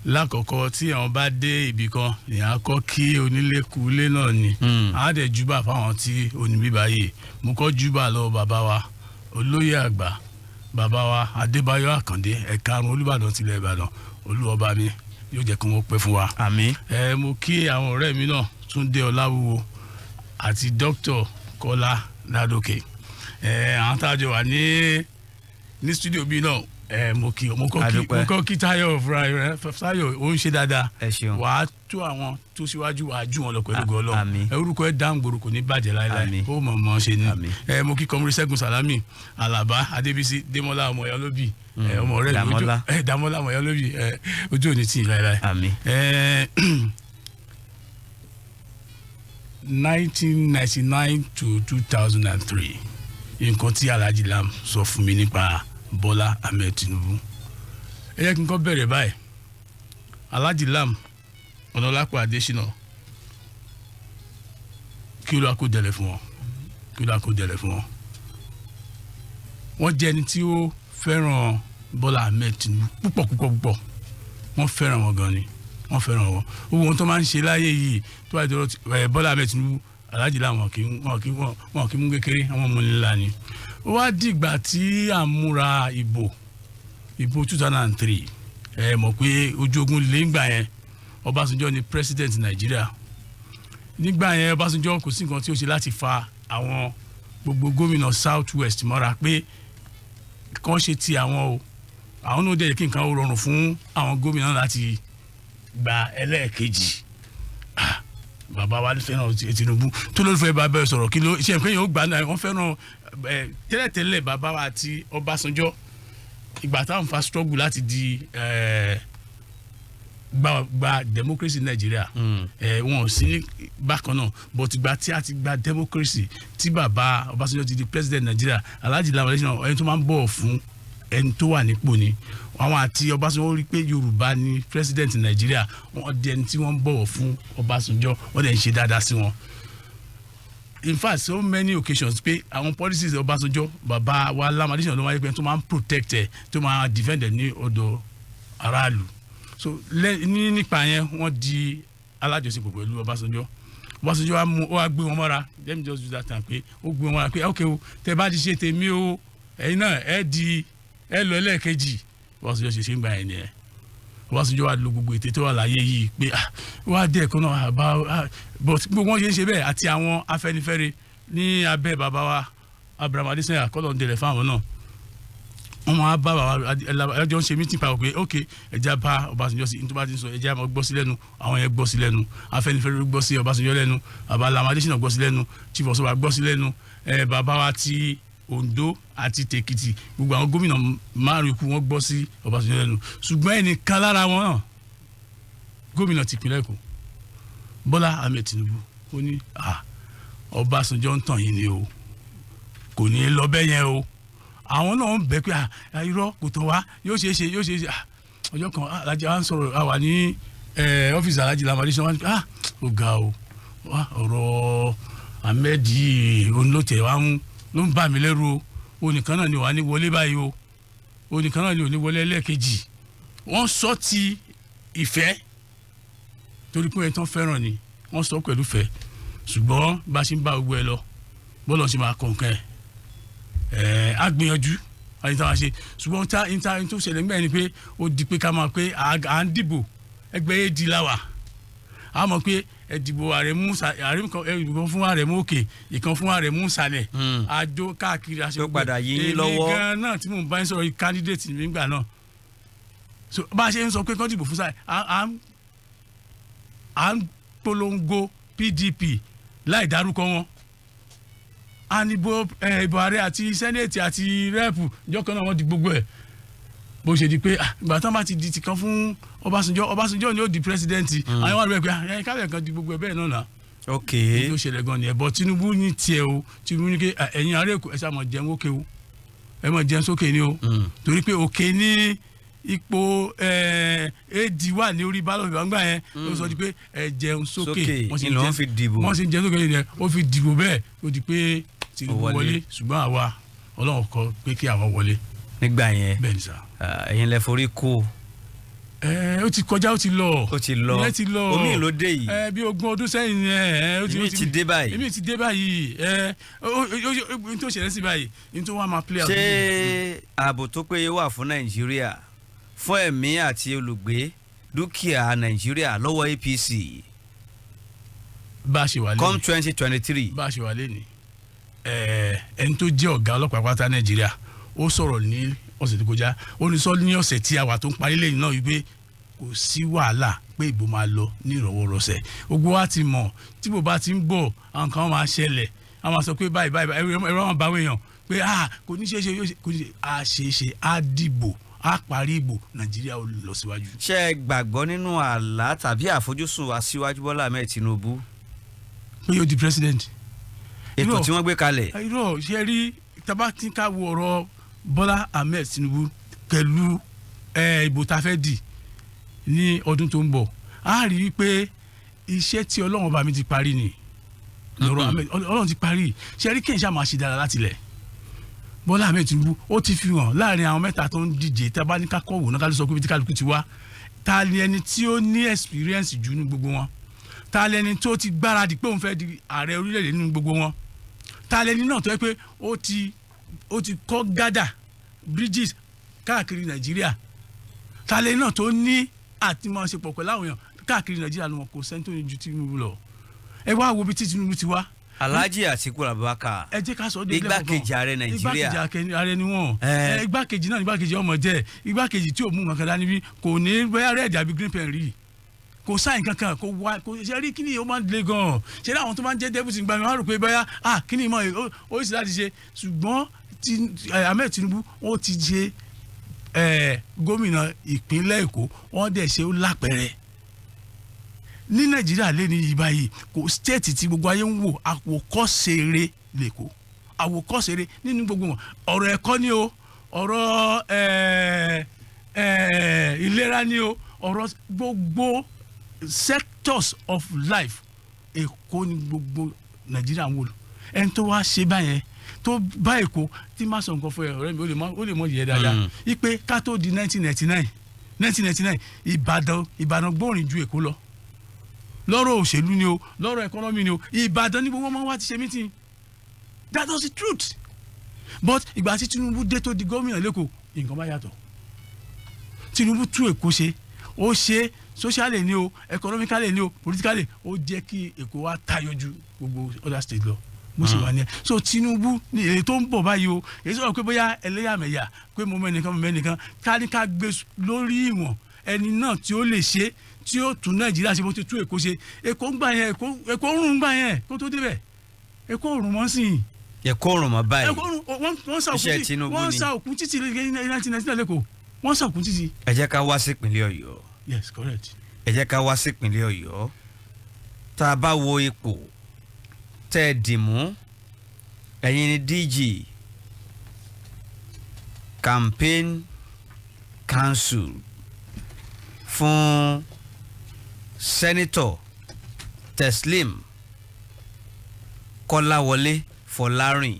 Lákọ̀ọ́kọ́, tí àwọn bá dé ibì kan, èèyàn á kọ́ kí onílé kú ilé náà ni. Á dẹ̀ júbà fáwọn tí oníbí báyìí. Mo kọ́ júbà lọ́wọ́ bàbá wa olóyè àgbà, bàbá wa Adébáyọ̀ Àkàndé, ẹ̀karùn Olúbàdàn tilẹ̀ Ìbàdàn. Olúwọba mi yóò jẹ́ kí wọ́n pẹ́ fún wa. Àmín. Ẹ mo kí àwọn ọ̀rẹ́ mi náà, Túndé Ọláwúwo àti Dr. Kọ́lá Ládòkè. Ẹ àwọn tá a jọ wà ní studio bíi náà, ẹ mo kí mo kọ́ kí Adúpẹ́. mo kọ́ kí Táyọ̀ fúnra rẹ̀. Táyọ̀, ó ń ṣe dáadáa. Ẹ ṣeun. Wàá tó àwọn tó síwájú, wàá jù wọn lọ pẹ̀lú gọ́ọ̀lọ́. Àmín. Ẹ orúkọ ẹ dáhùn gbòòrò, kò ní bàjẹ́ láéláé. Àmín. Ó mọ̀ mọ̀ ṣe ni. Àmín. Ẹ mo kí Comrade Ṣẹ́gun Sàlámì Àlàbá, Adébísí Démọ́lá, ọmọ ìyá olóbì, ẹ ọmọ ọ̀rẹ́ mi. Dàmọ́lá. Ẹ Dàmọ́lá, ọmọ ìyá olóbì. Ẹ ojú òní tì í láéláé. Àmín. 1999 to 2003, nǹkan tí Alhaji Lam sọ fún mi nípa Bọ́lá Ahmed Tinubu, ẹ jẹ́ kí n kọ́ bẹ̀rẹ̀ báyìí. Alhaji Lam Ọ̀nàlápọ̀ Adésínà, kí ló kó dẹ̀lẹ̀ fún wọn, kí ló kó dẹ̀lẹ̀ fún wọn. Wọ́n jẹ́ ẹni tí ó fẹ́ràn Bọ́lá Ahmed Tinubu púpọ̀ púpọ̀ púpọ̀. Wọ́n fẹ́ràn wọn gan ni, wọ́n fẹ́ràn wọn. Owó wọn tó máa ń ṣe láyé yìí tó bá dọ̀rọ̀ Bọ́lá Ahmed Tinubu, Alhaji Lam, wọn kì í mú kékeré, àwọn ọmọ ńlá ni. Ó wá dìgbà tí à ń múra ìbò 2003. Ẹ mọ̀ pé ojú ogun lè ń gbà yẹn. Ọbásanjọ́ ni president Nàìjíríà nígbà yẹn. Ọbásanjọ́, kò sí nǹkan tí ó ṣe láti fa àwọn gbogbo gómìnà South West mọ́ra pé kàn ṣe ti àwọn o. Àwọn náà dẹ̀ kí nǹkan ó rọrùn fún àwọn gómìnà láti gba ẹlẹ́ẹ̀kejì. Ah, bàbá wa fẹ́ràn Tinubu tó ló fẹ́ bá bẹ́ẹ̀ sọ̀rọ̀. Kí ló ṣe pé yóò gbà náà? Wọ́n fẹ́ràn ẹ tẹ́lẹ̀tẹ́lẹ̀. Bàbá wa àti Ọbásanjọ́, ìgbà táwọn fa struggle láti di gba democracy Nàìjíríà, wọn ò sí ní bákan náà. But ìgbà tí a ti gba democracy, tí bàbá Ọbásanjọ́ ti di president Nàìjíríà, Alhaji Lam Adésínà, ẹni tó máa ń bọ̀wọ̀ fún ẹni tó wà nípò ni. Àwọn àti Ọbásanjọ́ rí pé Yorùbá ni president Nàìjíríà, wọ́n di ẹni tí wọ́n ń bọ̀wọ̀ fún Ọbásanjọ́, wọ́n dẹ̀ ń ṣe dáadáa sí wọn. In fact, so many occasions pé àwọn policies Ọbásanjọ́, bàbá wa Lam Adésínà ló wáyé pé tó máa ń protect ẹ, tó máa defend ẹ ní ọ̀dọ̀ aráàlú. So ní nípa yẹn, wọ́n di alájọṣepọ̀ pẹ̀lú Ọbásanjọ́. Ọbásanjọ́ wa mú ó wá gbé wọn mọ́ra. Let me just use that time pé ó gbé wọn mọ́ra pé, ok o, tẹ bá ti ṣe tèmi o, ẹ̀yin náà ẹ di ẹ lọ ẹlẹ́ẹ̀kejì. Ọbásanjọ́ ṣe ṣe ń gbà yẹn nìyẹn. Ọbásanjọ́ wa lo gbogbo ètò tó wà láyé yìí pé, ah, wá dé ẹ̀kọ́ náà bá, ah, but gbogbo wọn ṣe ń ṣe bẹ́ẹ̀ àti àwọn Afẹ́nifẹ́re ní abẹ́ bàbá wa Abraham Adesanya, kọ́lọ̀ ń dẹrẹ̀ fáwọn náà. Wọ́n máa bá bàbá ẹjọ́ ń ṣe meeting papọ̀ pé, ok, ẹja bá Ọbásanjọ́ sí nítorí bá ti ń sọ, ẹja máa gbọ́ sí lẹ́nu. Àwọn yẹn gbọ́ sí lẹ́nu, Afẹ́nifẹ́re gbọ́ sí Ọbásanjọ́ lẹ́nu, bàbá Lam Adésínà gbọ́ sí lẹ́nu, Chief Ọ̀ṣọ́bà gbọ́ sí lẹ́nu, bàbá wa ti Ondo àti tèkìtì, gbogbo àwọn gómìnà márùn ikú wọn gbọ́ sí Ọbásanjọ́ lẹ́nu. Ṣùgbọ́n ẹnìkan lára wọn náà, gómìnà tìpínlẹ̀ Èkó, Bọ́lá Ahmed Tinubu, ó ní, ah, Ọbásanjọ́ ń tàn yín ni o, kò ní í lọ bẹ́ẹ̀ yẹn o. Àwọn náà ń bẹ pé, ah, irọ́, kò tán wá, yóò ṣeé ṣe, yóò ṣeé ṣe. Ah, ọjọ́ kan, ah, Alhaji wa ń sọ̀rọ̀, a wà ní ọ́fíìsì Alhaji Lam Adésínà, wọn ní, ah, ó ga o. Wá, ọ̀rọ̀ Ahmed yìí, òun ló tẹ̀ wá ń ló ń bà mí lẹ́rù o. Onìkan náà ni wàá ní wọlé báyìí o, onìkan náà ni ò ní wọlé ẹlẹ́ẹ̀kejì. Wọ́n sọ ti ìfẹ́ torí pé ẹni tán fẹ́ràn ni wọ́n sọ pẹ̀lú fẹ́. Ṣùgbọ́n bá a ṣe ń bá gbogbo ẹ lọ, bọ́ọ̀lù ṣe máa kọ̀ nǹkan ẹ̀ ẹ̀ á gbìyànjú àyè táwa ṣe. Ṣùgbọ́n tá níta tó ṣẹlẹ̀ nígbà yẹn ni pé ó di pé ká máa pé à ń dìbò, ẹgbẹ́ AD láwà, a mọ̀ pé ẹ dìbò Àrẹ̀mú, Àrẹ̀mú kan, ẹ dìbò fún Àrẹ̀mú òkè, ìkan fún Àrẹ̀mú ìsàlẹ̀, àjò káàkiri àṣẹ. Tó padà yí yín lọ́wọ́. Èmi gan náà tí mò ń bá yín sọ̀rọ̀ yìí, candidate mi nígbà náà. So bá a ṣe ń sọ pé kán dìbò fún sáà, à ń polongo PDP láì dárúkọ wọn. A ní bó ìbò ààrẹ àti senate àti rep ìjọ kan náà, wọ́n di gbogbo ẹ̀. Bó ṣe di pé, ah, ìgbà tán bá ti di ti kan fún Ọbásanjọ́, Ọbásanjọ́ ni ó di president. Àwọn wà lóye pé, ah, ẹ kábẹ̀ kan di gbogbo ẹ̀ bẹ́ẹ̀ náà náà. Tó ṣẹlẹ̀ gan ni ẹ̀ bọ́. Tinubu ní tiẹ̀ o. Tinubu ní pé, ah, ẹ̀yin ará Èkó, ẹ ṣáà máa jẹun ókè o, ẹ máa jẹun sókè ni o, torí pé òkè ní ipò AD wà ní orí ballot gbàngbà yẹn. Ló sọ di pé ẹ jẹun sókè. Sókè, Wọ́n sì ni ló ń jẹun- fi dìbò. Wọ́n sì ń jẹun sókè yẹn, ó fi dìbò bẹ́ẹ̀, ó di pé Tinubu Ó wọlé. wọlé. Ṣùgbọ́n àwa, Ọlọ́run kọ pé kí àwa wọlé. Nígbà yẹn. Bẹ́ẹ̀ ni sà. Ah, ẹ̀yin lẹ forí kó. Ẹ Ó ti kọjá, ó ti lọ. Ó ti lọ. Ìyẹn ti lọ. Omi ló dé yìí. Bí 20 ọdún sẹ́yìn ni ẹ ó ti Ìmí ti dé báyìí. Ìmí ti dé báyìí. Ẹ ó ó ó n tó ṣẹlẹ̀ sí báyìí, n tó wà máa play out. Ṣé ààbò tó péye wà fún Nàìjíríà, fún ẹ̀mí àti olùgbé, dúkìá Nàìjíríà lọ́wọ́ APC Bá a ṣe wà come lẹ́yìn 2023? Bá a ṣe wà lẹ́ni, ẹni tó jẹ́ ọ̀gá ọlọ́pàá pátá Nàìjíríà, ó sọ̀rọ̀ ní ọ̀sẹ̀ tó kọjá. Ó ní sọ ní ọ̀sẹ̀ tí a wà tó ń parí lẹ́yìn náà wípé kò sí wàhálà, pé ìbò máa lọ ní ìrọ̀wọ́rọsẹ̀. Gbogbo wa ti mọ̀, tí bò bá ti ń bọ̀, àwọn kan máa ṣẹlẹ̀, àwọn máa sọ pé báyìí báyìí báyìí, ẹ̀rọ àwọn báwọn èèyàn pé ah, kò ní ṣeé ṣe, yóò ṣe, kò ní ṣe. A ṣe é ṣe, á dìbò, á parí ìbò, Nàìjíríà ó lọ síwájú. Ṣé ẹ gbàgbọ́ nínú àlá tàbí àfojúsùn Aṣíwájú Bọ́lá Ahmed Tinubu? Pé yóò di president? Ètò Irọ́. tí wọ́n gbé kalẹ̀. Irọ́. Ṣe rí, tábà tí ká wo ọ̀rọ̀ Bọ́lá Ahmed Tinubu pẹ̀lú ìbò tá a fẹ́ dì ní ọdún tó ń bọ̀, a rí i pé iṣẹ́ tí Ọlọ́run ọba mi ti parí ni lọ́rọ̀ Ahmed. Ọlọ́run ti parí. Ṣe rí, kí n ṣáà máa ṣe dára láti lẹ̀. Bọ́lá Ahmed Tinubu, ó ti fi hàn láàrin àwọn mẹ́ta tó ń díje. Tá a bá ní ká kọ́ wò náà, ká ló sọ pé ibi tí kálukú ti wá, ta ni ẹni tí ó ní experience jù nínú gbogbo wọn? Ta lẹni tó ti gbáradì pé òun fẹ́ di ààrẹ orílẹ̀-èdè nínú gbogbo wọn? Ta lẹni náà tó yẹ pé ó ti kọ́ girder bridges káàkiri Nàìjíríà? Ta lẹni náà tó ní àti máa ṣe pọ̀ pẹ̀lú àwọn èèyàn káàkiri Nàìjíríà ló wọn? Kò sẹ́ni tó ní ju Tinubu lọ. Ẹ wá wo ibi tí Tinubu ti wá. Alhaji Atiku Abubakar. Ẹ jẹ́ ká sọ ọ́ dé ilé. Igbákejì ààrẹ Nàìjíríà. Igbákejì ààrẹ ni wọ́n. Igbákejì náà, igbákejì ọmọ jẹ́ igbákejì tí ò mú nǹkan kan dání, bí kò ní bóyá red àbí green pen rí, kò sign kankan, kò wá, kò ṣe rí. Kíni ó máa ń le gan-an. Ṣe rí, àwọn tó máa ń jẹ́ deputy gbà mí, wọ́n á rò pé bóyá ah, kíni mọ̀ ó sì láti ṣe. Ṣùgbọ́n Ahmed Tinubu, ó ti ṣe gómìnà ìpínlẹ̀ Èkó, wọ́n dẹ̀ ṣe ó lápẹ̀rẹ̀ ní Nàìjíríà lé ní yìí báyìí. Kò state tí gbogbo ayé ń wò, àwòkọ́ṣe rere lẹ́kọ̀ọ́, àwòkọ́ṣe rere nínú gbogbo wọn. Ọ̀rọ̀ ẹ̀kọ́ ni o, ọ̀rọ̀ ìlera ni o, ọ̀rọ̀ gbogbo sectors of life, Èkó ni gbogbo Nàìjíríà ń wò lọ. Ẹni tó wá ṣe báyẹn, tó bá Èkó tí má sọ nǹkan fún ẹ, ọ̀rẹ́ mi, ó lè mọ yẹ dáadáa ipe ká tó di 1999, 1999, Ìbàdàn gbóòrìn ju Èkó lọ. Lọ́rọ̀ òṣèlú ni o, lọ́rọ̀ economy ni o, Ìbàdàn ní gbogbo wọn wá ti ṣe meeting. That was the truth. But ìgbà tí Tinubu dé, tó di gómìnà lẹ́kọ̀ọ́, nǹkan bá yàtọ̀. Tinubu tún Èkó ṣe. Ó ṣe socially ni o, economically ni o, politically, ó jẹ́ kí Èkó wá tayọ ju gbogbo other state lọ bó ṣe wà ní ẹ. So Tinubu ní èyí tó ń bọ̀ báyìí o. Èyí sọ̀rọ̀ pé bóyá ẹlẹ́yàmẹ̀yà, pé mo mọ ẹnìkan, mo mọ ẹnìkan, ká ní ká gbé lórí ìwọ̀n ẹni náà tí ó lè ṣe, tí ó tún Nàìjíríà ṣe bó ti tún Èkó ṣe. Èkó ń gbà yẹn, Èkó ń rún gbà yẹn kó tó débẹ̀. Èkó ò rún mọ́ sí i. Èkó rùn mọ́ báyìí? Èkó rún. Wọ́n sa òkú Iṣẹ́ títì. Tinubu Wọ́n ni. sa òkú títì ní 1999 lẹ́kọ̀ọ́. Wọ́n sa òkú títì. Ẹ jẹ́ ká wá sí ìpínlẹ̀ Ọ̀yọ́. Yes, correct. Ẹ jẹ́ ká wá sí ìpínlẹ̀ Ọ̀yọ́. Tá a bá wo ipò tẹ́ ẹ dì mú, ẹ̀yin ni DG Campaign Council fún Senator Teslim Kọ́láwọlé Fọlárìn,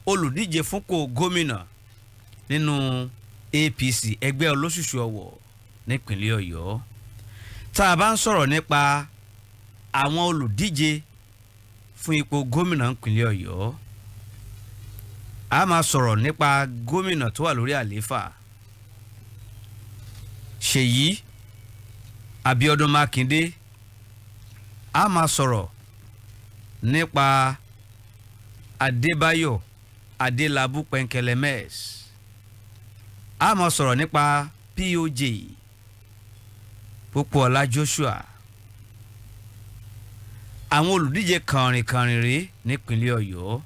olùdíje fúnpò gómìnà nínú APC, ẹgbẹ́ olóṣùṣù ọ̀wọ̀ nípínlẹ̀ Ọ̀yọ́. Tá a bá ń sọ̀rọ̀ nípa àwọn olùdíje fún ipò gómìnà nípínlẹ̀ Ọ̀yọ́, a máa sọ̀rọ̀ nípa gómìnà tó wà lórí àlééfà, Ṣèyí Abíọ́dún Mákindé. A máa sọ̀rọ̀ nípa Adébáyọ̀ Adélábù Pẹ̀nkẹlẹ́mẹ́s. A máa sọ̀rọ̀ nípa POJ Pópóọlá Joshua. Àwọn olùdíje kànrìnkànrìn rèé nípínlẹ̀ Ọ̀yọ́.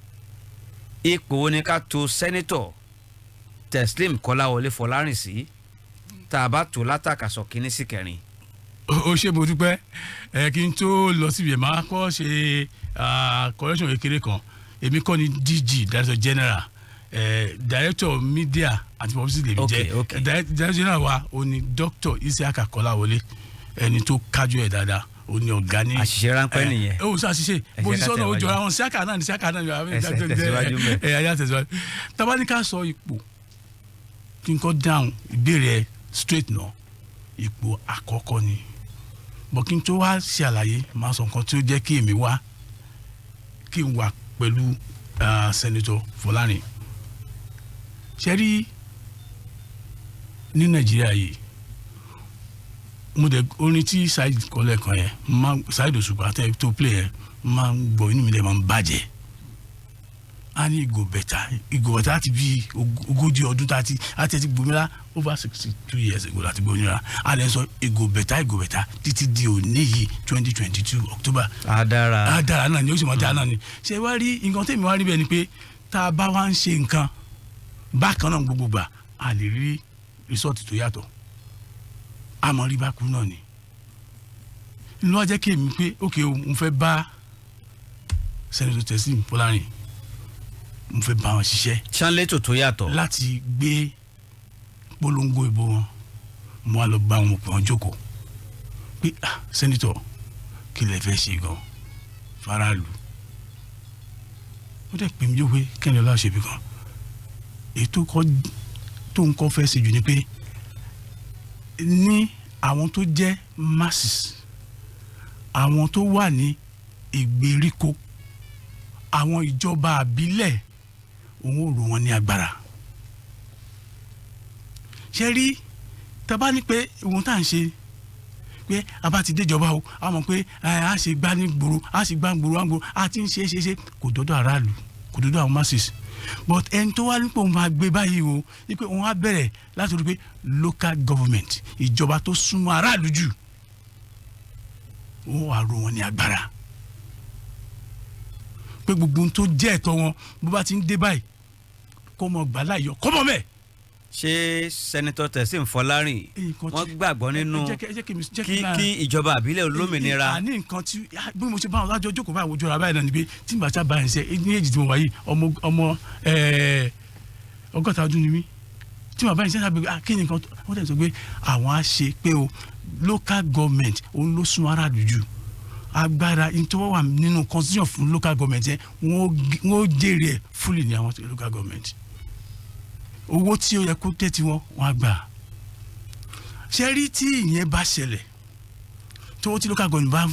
Ipò wo ni ká tò Senator Teslim Kọ́láwọlé Fọlárìn sí, tá a bá tó látàkàsọ̀ kínní sí kẹrin? Ó ṣe, mo dúpẹ́. Ẹ kí n tó lọ síbi ẹ̀, máa kọ́ ṣe correction kékeré kan. Èmi kọ́ ni DG, Director General. Director Media àti Publicity lèmi jẹ́. Director General wa ó ní Dr. Isiaka Kọ́láwọlé, ẹni tó kájú ẹ̀ dáadáa, ó ní ọ̀gá ní. Àṣìṣe ráńpẹ́ nìyẹn. Ẹ ò sọ àṣìṣe. Ẹ Bó jẹ́ ti ká sọ náà, ó tẹ̀wájú. jọra wọn. Siaka náà ni, Siaka náà ni. Ẹ tẹ̀síwájú mẹ́. Ẹ ayé tẹ̀síwájú. Tabaníkà sọ ipò, kí n kọ́ dáhùn ìbéèrè ẹ straight náà. Ipò àkọ́kọ́ ni bọ̀. Kí n tó wá ṣe àlàyé, máa sọ nǹkan tí ó jẹ́ kí èmi wá, kí n wà pẹ̀lú Senator Fọlárin. Ṣe rí, ní Nàìjíríà yìí, mo dẹ̀ orin tí Saheed kọ lẹ́ẹ̀kan yẹn, Saheed Òṣùpá tẹ́ tó play yẹn, máa ń gbọ́, inú mi dẹ̀ máa ń bàjẹ́. A ní e go better, e go better láti bí 40 ọdún tá a ti àti ti gbòmìnira, over 62 years ago láti gbòmìnira. A lè sọ e go better, e go better títí di òní yìí, 2022 October. Á dára. Á dára náà ni, ó sì máa dára náà ni. Ṣé wá rí nǹkan tèmi wá rí bẹ́ẹ̀ ni pé tá a bá wá ń ṣe nǹkan bákan náà gbogbo gbà, a lè rí result tó yàtọ̀, a mọ̀ rí bákan náà ni. Ló wá jẹ́ kí èmi pé ok o, mo fẹ́ bá Senator Teslim Fọlárin, mo fẹ́ bá wọn ṣiṣẹ́. Ṣánlétò tó yàtọ̀. Láti gbé polongo ìbò wọn. Mo wá lọ bá wọn, pè wọn jókòó pé, "Ah, Senator, kí lẹ fẹ́ ṣe gan faraàlú?" Ó dẹ̀ pè mí jókòó pé kẹ́ni ọlá ṣe bí kan ètò kọ́ tó ń kọ́ fẹ́ ṣe jù ni pé ní àwọn tó jẹ́ masses, àwọn tó wà ní ìgbèríko, àwọn ìjọba àbílẹ̀, òun ò rò wọ́n ní agbára. Ṣe rí, tá bá ní pé ohun tá à ń ṣe pé a bá ti déjọba o, a mọ̀ pé a ṣe gbá ní gbòòrò, a ṣe gbá ní gbòòrò, a gbòòrò, a ti ń ṣe é ṣe é ṣe, kò dọ́dọ̀ aráàlú, kò dọ́dọ̀ àwọn masses. But ẹni tó wá nípò òun máa gbé báyìí o, wípé òun á bẹ̀rẹ̀ láti rí pé local government, ìjọba tó súnmọ́ aráàlú jù, òun wà ró wọn ní agbára pé gbogbo ohun tó jẹ́ ẹ̀tọ́ wọn, bó bá ti ń dé báyìí, kó mọ gbà láyọ̀, kó mọ mẹ́ẹ̀. Ṣé Senator Teslim Fọlárìn Nǹkan wọ́n gbàgbọ́ nínú ẹ jẹ́ kí jẹ́ kí kí kí ìjọba àbílẹ̀ olómìnira? Àní nǹkan tí bí mo ṣe bá wọn lájọ jókòó báyìí, wojú ara báyìí náà ni pé tí màá sábà ń ṣe ní èjì tí mo wà yìí, ọmọ 60 ọdún ni mí, tí màá bá ń ṣe sábẹ́, ah, kí ni nǹkan wọ́n tẹ̀ sọ pé àwọn á ṣe pé o local government, òun ló sún aráàlú jù. Agbára tó wà nínú constitution fún local government yẹn, wọ́n ó jèrè ẹ̀ fully ní àwọn local government. Owó tí ó yẹ kó tẹ́ tiwọn, wọ́n á gbà. Ṣe rí, tí ìyẹn bá ṣẹlẹ̀, tó tí local government bá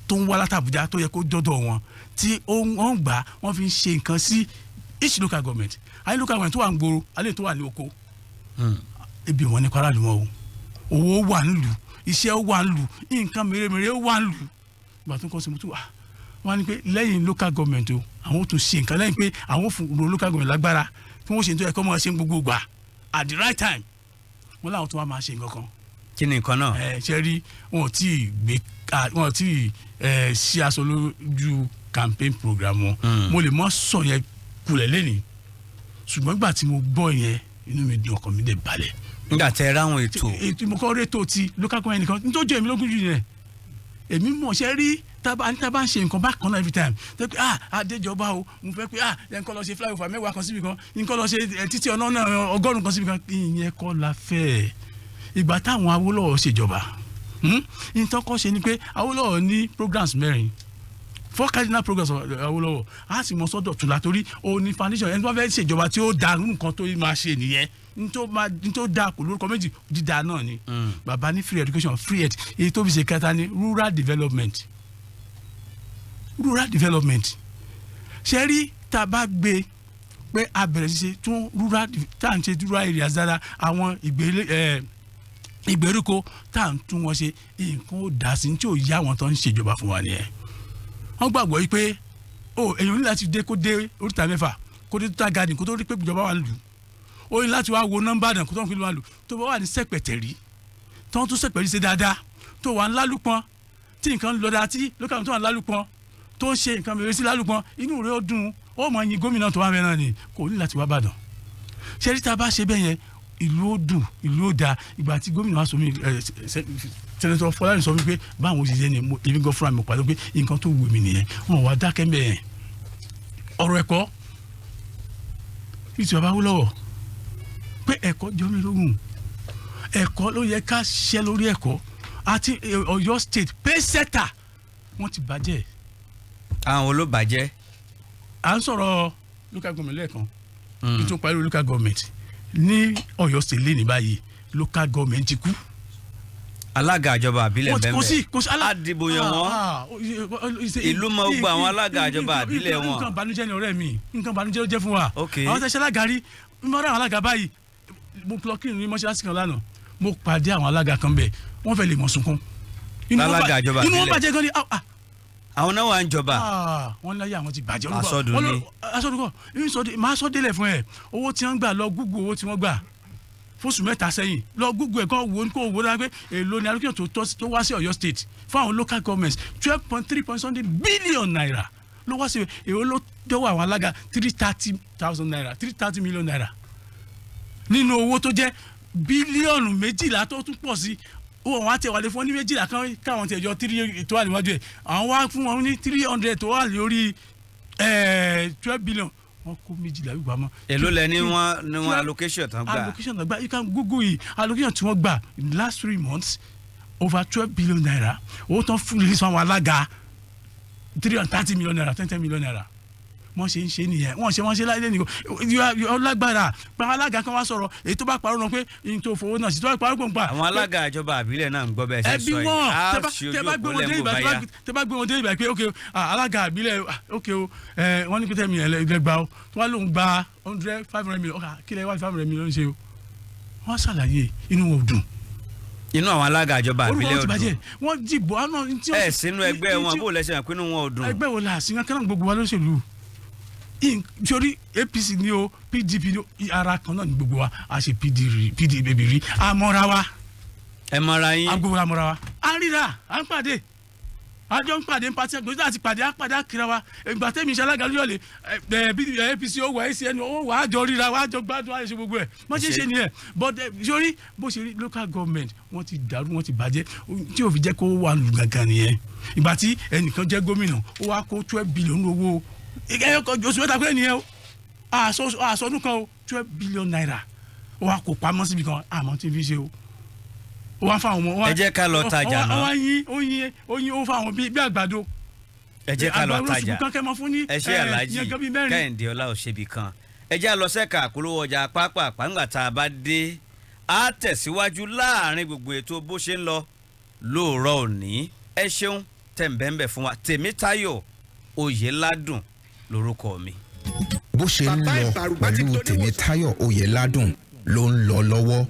tó ń wá láti Àbújá tó yẹ kó dọ́dọ̀ wọn, tí ó ń gbà, wọ́n fi ń ṣe nǹkan sí each local government. Ayé local government tó wà ń gbòòrò, ayé tó wà ní oko, ebi wọn ní kọ́ra lù wọn o. Owó wà nílùú, iṣẹ́ wà nílùú, nǹkan mèremère wà nílùú. Ìgbà tó ń kọ́ sí mo tún wà, wọ́n á ní pé lẹ́yìn local government o, àwọn ò tún ṣe nǹkan lẹ́yìn pé àwọn ò fún ro local government lágbára kí wọ́n ṣe ní tó yẹ kó máa ṣe gbogbo gbà at the right time. Wọ́n láwọn tó wá máa ṣe nǹkan kan. Kí ni nǹkan náà? Ẹ ṣe rí, wọn ò tí ì gbé, wọn ò tí ì ṣí aṣọ lójú campaign program wọn. Mo lè mọ sọ yẹn kulẹ̀ lẹ́nìí, ṣùgbọ́n ìgbà tí mo gbọ́ yẹn, inú mi dùn, ọkàn mi dẹ̀ balẹ̀. Nígbà tẹ ráwọn ètò. Ètò mo kọ́ rétò ti local government nìkan nítorí jẹ́ èmi lógún jù yẹn. Èmi mọ̀. Ṣe rí, tábà ń ṣe nǹkan bákan náà every time, tẹ́ pé, ah, adéjọba o, mo fẹ́ pé, ah, ẹ̀ ń kọ́ lọ ṣe flyover 10 kan síbi kan, ń kọ́ lọ ṣe títí ọ̀nà náà 100 kan síbi kan, ìyẹn kọ́ la fẹ́. Ìgbà táwọn Awólọ́wọ̀ ṣèjọba, ìtọ́kọ́ ṣe ni pé Awólọ́wọ̀ ní programs mẹ́rin, four cardinal programs of Awólọ́wọ̀. A sì mọ sọ́dọ̀ tún la torí o ní foundation. Ẹni tó bá fẹ́ ṣèjọba tí ó da nǹkan tó máa ṣe nìyẹn, n tó da kò lórúkọ méjì, dídá náà ni. Bàbá ní free education, free health. Èyí tó fi ṣe kẹta ní rural development. Rural development, ṣe rí, tá a bá gbé pé a bẹ̀rẹ̀ sí ṣe tún rural, tá à ń ṣe rural areas dáadáa, àwọn ìgbèríko tá à ń tún wọn ṣe, nǹkan ó dà sí tí ò yá àwọn tó ń ṣèjọba fún wa nìyẹn. Wọ́n gbàgbọ́ yìí pé o èèyàn ní láti dé, kó dé oríta mẹ́fà, kó dé Total Garden, kó tó rí pé ìjọba wà lù ó ní láti wá wo nọ́mbà náà, kó tó ń fi wà lù. Tó bá wà ní Sẹ̀pẹ̀tẹ̀rí, tó ń tún Sẹ̀pẹ̀rí ṣe dáadáa, tó wà ń Lálùpọ̀n, tí nǹkan ń lọ dáa, tí local tó wà ń Lálùpọ̀n tó ń ṣe nǹkan mèrè sí Lálùpọ̀n, inú rẹ̀ ó dùn, ó mọ̀ yin gómìnà tó wà mẹ́rin ni kò ní láti wá Bàdàn. Ṣé rí, tá a bá ṣe bẹ́ẹ̀ yẹn, ìlú ó dùn, ìlú ó dáa. Ìgbà tí gómìnà wa sọ mí, Senator Fọlárin sọ wípé báwọn òṣìṣẹ́ ni èmi gan fúnra mi pàdé pé nǹkan tó wù mí nìyẹn. Wọn wá dákẹ́ mbẹ́ yẹn. Ọ̀rọ̀ ẹ̀kọ́ ìtì bàbá Awólọ́wọ̀ pé ẹ̀kọ́ jọ mí lógún, ẹ̀kọ́ ló yẹ ká ṣiṣẹ́ lórí ẹ̀kọ́. Àti Ọ̀yọ́ State pacesetter, wọ́n ti bàjẹ́. Àwọn olóbàjẹ́? À ń sọ̀rọ̀ local government lẹ́ẹ̀kan, nítorí parí local government ní Ọ̀yọ́ State lé ní báyìí, local government ti kú. Alága ìjọba àbílẹ̀ Wọ́n bẹ́ẹ̀ kò sí, kò sí. Àdìbò yàn wọ́n. Ìlú mọ gbogbo àwọn alága ìjọba àbílẹ̀ wọn. Nǹkan ìbànújẹ́ ni, ọ̀rẹ́ mi, nǹkan ìbànújẹ́ ló jẹ́ fún wa. Àwọn tẹ̀sán alága rí mọ́ra àwọn alága báyìí. Mo lọ kírun ní mọ́ṣáláṣí kan lánàá, mo pàdé àwọn alága kan bẹ̀, wọ́n fẹ́ lè mọ̀ sunkún. Inú wọn Alága ìjọba inú wọn àbílẹ̀. bàjẹ́ gan ni. Ah, ah, Àwọn náà wà ń jọba. Ah, wọ́n láyé àwọn ti bàjẹ́. Asọ́dún Wọ́n ni. Asọ́dún kọ́ ń sọ máa sọ délẹ̀ fún ẹ. Owó tí wọ́n gbà, lọ Google owó tí wọ́n gbà fóṣù 3 sẹ́yìn. Lọ Google ẹ̀ kọ́ wo, kó wo dáa pé èlò ni allocation tó tọ́ tó wá sí Ọ̀yọ́ State fún àwọn local governments. 12.3 point something billion naira ló wá sí. Èlò ló dọ́wọ́ àwọn alága? ₦330,000, ₦330 million nínú owó tó jẹ́ bílíọ̀nù 12 tó tún pọ̀ sí. Owó àwọn àti ẹ̀wàlẹ̀ fún wọn ní 12 kan káwọn ti ẹ̀jọ́ three tó wà níwájú ẹ̀. Àwọn wá fún wọn ní 300 tó wà lórí 12 billion. Wọ́n kó 12 wíwá mọ́. Èló lẹ ní wọ́n ní wọ́n allocation tán gbà? Allocation náà gbà, you can Google yìí. Allocation tí wọ́n gbà in the last 3 months, over ₦12 billion. Owó tán fún release fún àwọn alága, ₦330 million, ₦10 10 million. Wọ́n ṣe ń ṣe nìyẹn, wọ́n ṣe láyé nìkan. Lágbára gba alága kan wá sọ̀rọ̀, èyí tó bá parọ́ náà pé n tó fowó náà sí, tó bá parọ́ pò ń pa. Àwọn alága ìjọba àbílẹ̀ náà ń gbọ́ bẹ́ẹ̀ ṣe Ẹbí sọ yìí. wọn Á tẹ bá ṣe tẹ ojú bá òpó gbé wọn dé lẹ́ńbò ìgbà báyà. tẹ bá gbé wọn dé ìgbà pé ok, alága àbílẹ̀, ok o, wọ́n ní pété mi ẹ̀ lẹ́gbàá o, tó wá lóun gba hundred 500 million, ọkà kílẹ̀ wá 500 million ṣe o. Wọ́n ṣàlàyé, inú wọn ò dùn. Inú àwọn alága ìjọba Orúkọ àbílẹ̀ wọn ti ò bàjẹ́. dùn. Wọ́n dìbò àná tí wọ́n Ẹ sínú ẹgbẹ́ wọn, bó lẹ́sẹ̀ pé inú wọn ò dùn? Ẹgbẹ́ wo la sí? Wọn kẹ́nà gbogbo wa lóṣèlú. Sórí APC ni o, PDP ni o, ara kan náà ni gbogbo wa. A ṣe PDP rí, a mọ́ra wa. Ẹ mọra yín. A gbogbo wa mọ́ra wa, à ń ríra, à ń pàdé, a jọ ń pàdé ń pàtí gbèsè àti pàdé, à ń pàdé àkìrà wa. Ìgbà tẹ́mi iṣẹ́ alága lóyọ̀lẹ̀ ẹ APC ó wà, ACN ó wà, á jọ ríra wa, á jọ gbádùn, á ṣe gbogbo ẹ̀. Wọ́n ṣe é ṣe nìyẹn. But sórí bó ṣe rí, local government wọ́n ti dàrú, wọ́n ti bàjẹ́, tí ò fi jẹ́ kó wà lù gàgàn nìyẹn. Ìgbà tí ẹnìkan jẹ́ gómìnà, ó wá kó 12 billion owó ẹyọ kan, oṣù 3 péré nìyẹn o, àṣọdún kan o, ₦12 billion, ó wá kó pamọ́ síbi kan, àmọ́ tí ń fi ṣe o, ó wá fáwọn ọmọ. Ẹ jẹ́ ká lọ tajà ó náà. wá yín, ó yín, ó yín, ó fáwọn bíi àgbàdo. Ẹ jẹ́ ká lọ Àgbàdo tajà. oṣù kan kẹ́ mọ́ fún ní Ẹ ṣe, Aláàjì yẹn gan bíi mẹ́rin. Kẹ́hìndé Ọlá Òṣèbí kan. Ẹ jẹ́ lọ sẹ́ka àpolówó ọjà pápá pàǹgbà. Tá a bá dé, á tẹ̀síwájú láàrin gbogbo ètò bó ṣe ń lọ lóòrọ̀ òní. Ẹ ṣeun tẹ̀m̀bẹ̀ǹbẹ̀ fún wa. Tèmítáyọ̀ Oyèládùn lórúkọ mi. Bó ṣe ń Bàbá lọ Ìbàrùbá ti pẹ̀lú doníwòsàn. Tèmítáyọ̀ Oyèládùn ló ń lọ lọ́wọ́.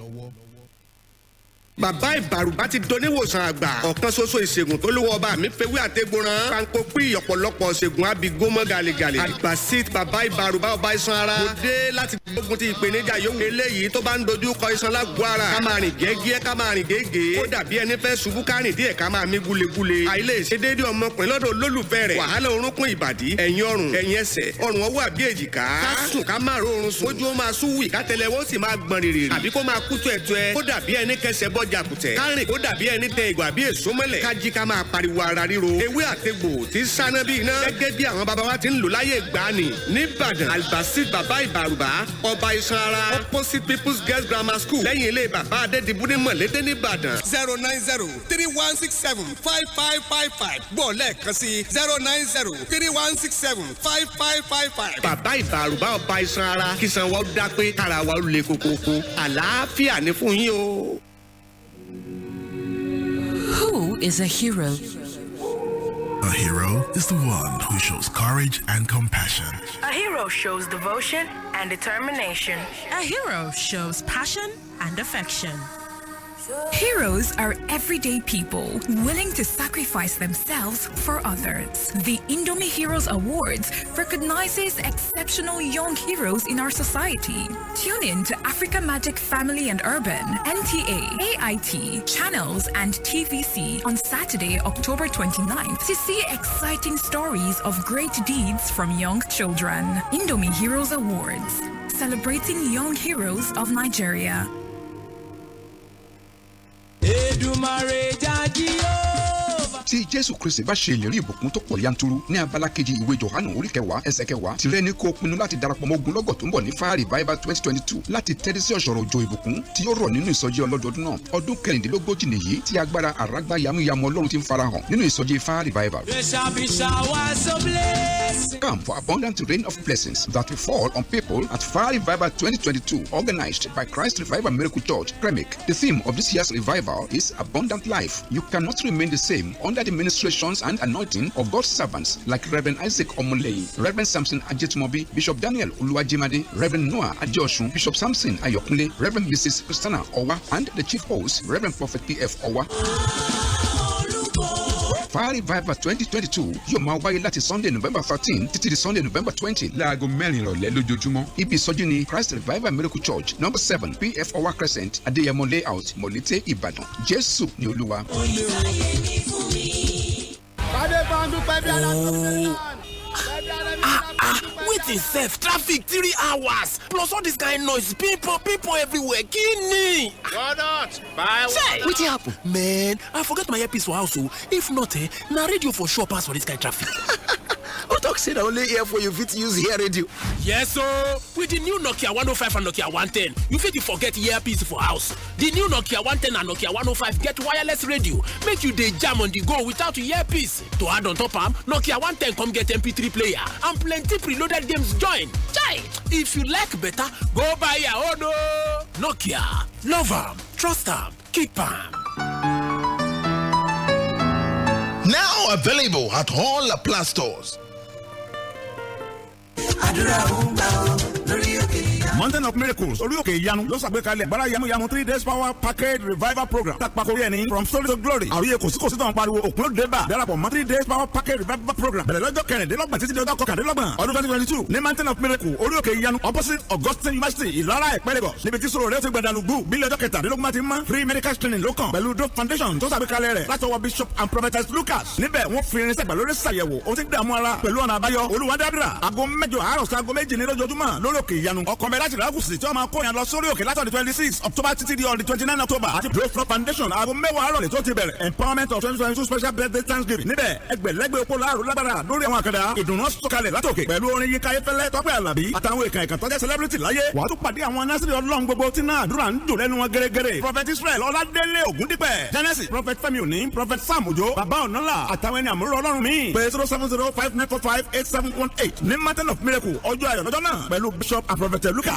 Bàbá Ìbàrùbá ti doníwòsàn àgbà, ọ̀kan ṣoṣo ìṣègùn tó lówó ọba mi fewé àtẹgbọràn panko pí ọ̀pọ̀lọpọ̀ ṣègùn abigómọ gàlégàlé. Àgbàsí bàbá Ìbàrùbá, ọba iṣan ara. Mo dé láti gbógun ti ìpèníjà yòówù eléyìí tó bá ń dojú kọ iṣan lágọ̀ọ́ ara. Ká máa rìn gẹ́gẹ́, ká máa rìn gégé, ó dàbí ẹni fẹ́ ṣubú, ká rìn díẹ̀ ká máa mí gúlegúle. Àìlè ṣe déédéé ọmọkùnrin lọ́dọ̀ olólùfẹ́ rẹ̀, wàhálà orúnkún, ìbàdí, ẹ̀yìn ọrùn, ẹ̀yìn ẹsẹ̀, ọrùn ọwọ́ àbí èjìká. Ká sùn ká máa rọrùn sùn, ojú ó máa súwì, ká tẹlẹwọ́ sì máa gbọ̀n rìrì, àbí kó máa kú tuẹ̀tuẹ̀, ó dàbí ẹni kẹsẹ̀ bọ́ jàkùtẹ̀. Ká rìn kó dàbí ẹni tẹ ìgò àbí èso mọ́lẹ̀. Ká jí ká máa pariwo ara ríro. Ewé àtegbò tí sáná bí iná, gẹ́gẹ́ bí àwọn baba wa ti ń lò láyé ìgbàanì. Nìbàdàn, Albasit bàbá Ìbàrùbá, ọba iṣan ara, opposite People's Girls Grammar School, lẹ́yìn ilé bàbá Adédìbú ní Mọ̀lédé nìbàdàn. 09031675555. Gbọ́ lẹ́ẹ̀kan sí, 09031675555. Bàbá Ìbàrùbá, ọba iṣan ara, kíṣan wa ó dá pé, kára wa ó le kokoko. Àlàáfíà ní fún yín o. Who is a hero? A hero is the one who shows courage and compassion. A hero shows devotion and determination. A hero shows passion and affection. Heroes are everyday people willing to sacrifice themselves for others. The Indomie Heroes Awards recognizes exceptional young heroes in our society. Tune in to Africa Magic Family and Urban, NTA, AIT, Channels, and TVC on Saturday, October 29th to see exciting stories of great deeds from young children. Indomie Heroes Awards, celebrating young heroes of Nigeria. Èdùmàrè jájí ó. Tí Jésù Kristi bá ṣe ìlérí ìbùkún tó pọ̀ yanturu ní abala kejì ìwé Jòhánù orí 10 ẹsẹ̀ 10, tìrẹ ní kó pinnu láti darapọ̀ mọ́ ogunlọ́gọ̀ tó ń bọ̀ ní Fire Revival 2022 láti tẹ́tí sí ọ̀ṣọ̀rọ̀ òjò ìbùkún tí yóò rọ̀ nínú ìsọjí ọlọ́dọọdún náà. Ọdún 36 nìyí tí agbára àrágbá yamuyamu Ọlọ́run ti ń farahàn nínú ìsọjí Fire Revival. There shall be showers of blessing. Come for abundant rain of blessings that will fall on people at Fire Revival 2022, organized by Christ Revival Miracle Church, Kremik. The theme of this year's revival is Abundant Life. You cannot remain the same under the ministrations and anointing of God's servants like Reverend Isaac Omoleyi, Reverend Samson Ajetumobi, Bishop Daniel Oluwajimade, Reverend Noah Adeosun, Bishop Samson Ayokunle, Reverend Mrs. Christina Owa, and the chief host, Reverend Prophet P.F. Owa. Fire Revival 2022 yóò máa wáyé láti Sunday, November 13 títí di Sunday, November 20 láago 4 ìrọ̀lẹ́ lójoojúmọ́. Ibi ìsọjí ni Christ Revival Miracle Church, number 7, P.F. Owa Crescent, Adéyẹmọ Layout, Mọ̀lété, Ìbàdàn. Jésù ni Olúwa. Oh. Ah ah, wetin sef? Traffic 3 hours plus all this kind noise, people people everywhere, kini? Buy. Wetin happen? Man, I forget my earpiece for house o. If not, eh, na radio for sure pass for this kind traffic. Who talk say na only earphone you fit use hear radio? Yes ooo, with the new Nokia 105 and Nokia 110, you fit forget earpiece for house. The new Nokia 110 and Nokia 105 get wireless radio, make you dey jam on the go without earpiece. To add on top am, Nokia 110 come get MP3 player and plenty preloaded games join. Chai! If you like better, go buy your own o. Nokia, love am, trust am, keep am. Now available at all La Plus stores. Àdúrà ń gbà ó lórí òkè ìyá. Mountain of Miracles, orí òkè ìyanu, ló ṣàgbékalẹ̀ agbára yamuyamu 3 days power package revival program. Tàpákórí ẹni From Story to Glory. Àríyé kò sí kò sí tó ń pariwo òpin ó dé bá. Darapọ̀ mọ́ 3 days power package revival program. Bẹ̀rẹ̀ lọ́jọ́ 26 títí di ọjọ́ 29 ọdún 2022 ní Mountain of Miracle, orí òkè ìyanu, opposite Augustine University, Ìlara Ẹ̀pẹ́, Lagos. Níbi tí sọ̀rọ̀ rẹ̀ ti gbẹdàlùgbù bílẹ̀ ọjọ́ 17 máa ti mọ́. Free medical screening ló kàn pẹ̀lú Dove Foundation tó ṣàgbékalẹ̀ rẹ̀ látọwọ́ Bishop and Prophetess Lucas. Níbẹ̀ wọ́n fi irinṣẹ́ gbàlódé ṣàyẹ̀wò ohun tí ń dààmú ara pẹ̀lú ọ̀nà àbáyọ. Olùwádàdúrà aago 8 àárọ̀ sí aago 2 ní lójoojúmọ́ lórí òkè ìyanu. Ọkọ̀ mẹ́ta láti rágùsì tí wọ́n máa kó yẹn lọ sórí òkè látọ̀dí 26 October títí di ọ̀dí 29 October àti Dove Foundation aago 10 àárọ̀ lè tó ti bẹ̀rẹ̀. Empowerment of 2022 special birthday thanksgiving. Níbẹ̀ ẹgbẹ̀lẹ́gbẹ̀ opó láàrú lágbára lórí àwọn àkàndá ìdùnnú sọ̀kalẹ̀ látòkè pẹ̀lú orin Yínká Ayéfẹ́lẹ́, Tọ́pẹ́ Àlàbí àtàwọn èèkàn ìkàn tọ́jà celebrity láyé. Wàá tún pàdé àwọn anásìrì Ọlọ́run gbogbo tí náà àdúrà ń dùn lẹ́nu wọn gẹ́gẹ́rẹ́. Prophet Israel Ọládélé Ògúndípẹ̀, Genesis, Prophet Fẹ́mi Òní, Prophet Sam Ojo, Bàbá Ọ̀nàlà àtàwọn ẹni àmúrò Ọlọ́run míì. Pé 07059458718 ní Mountain of Miracle. Ọjọ́ ayọ̀ lọ́jọ́ náà pẹ̀lú Bishop and Prophet Lucas.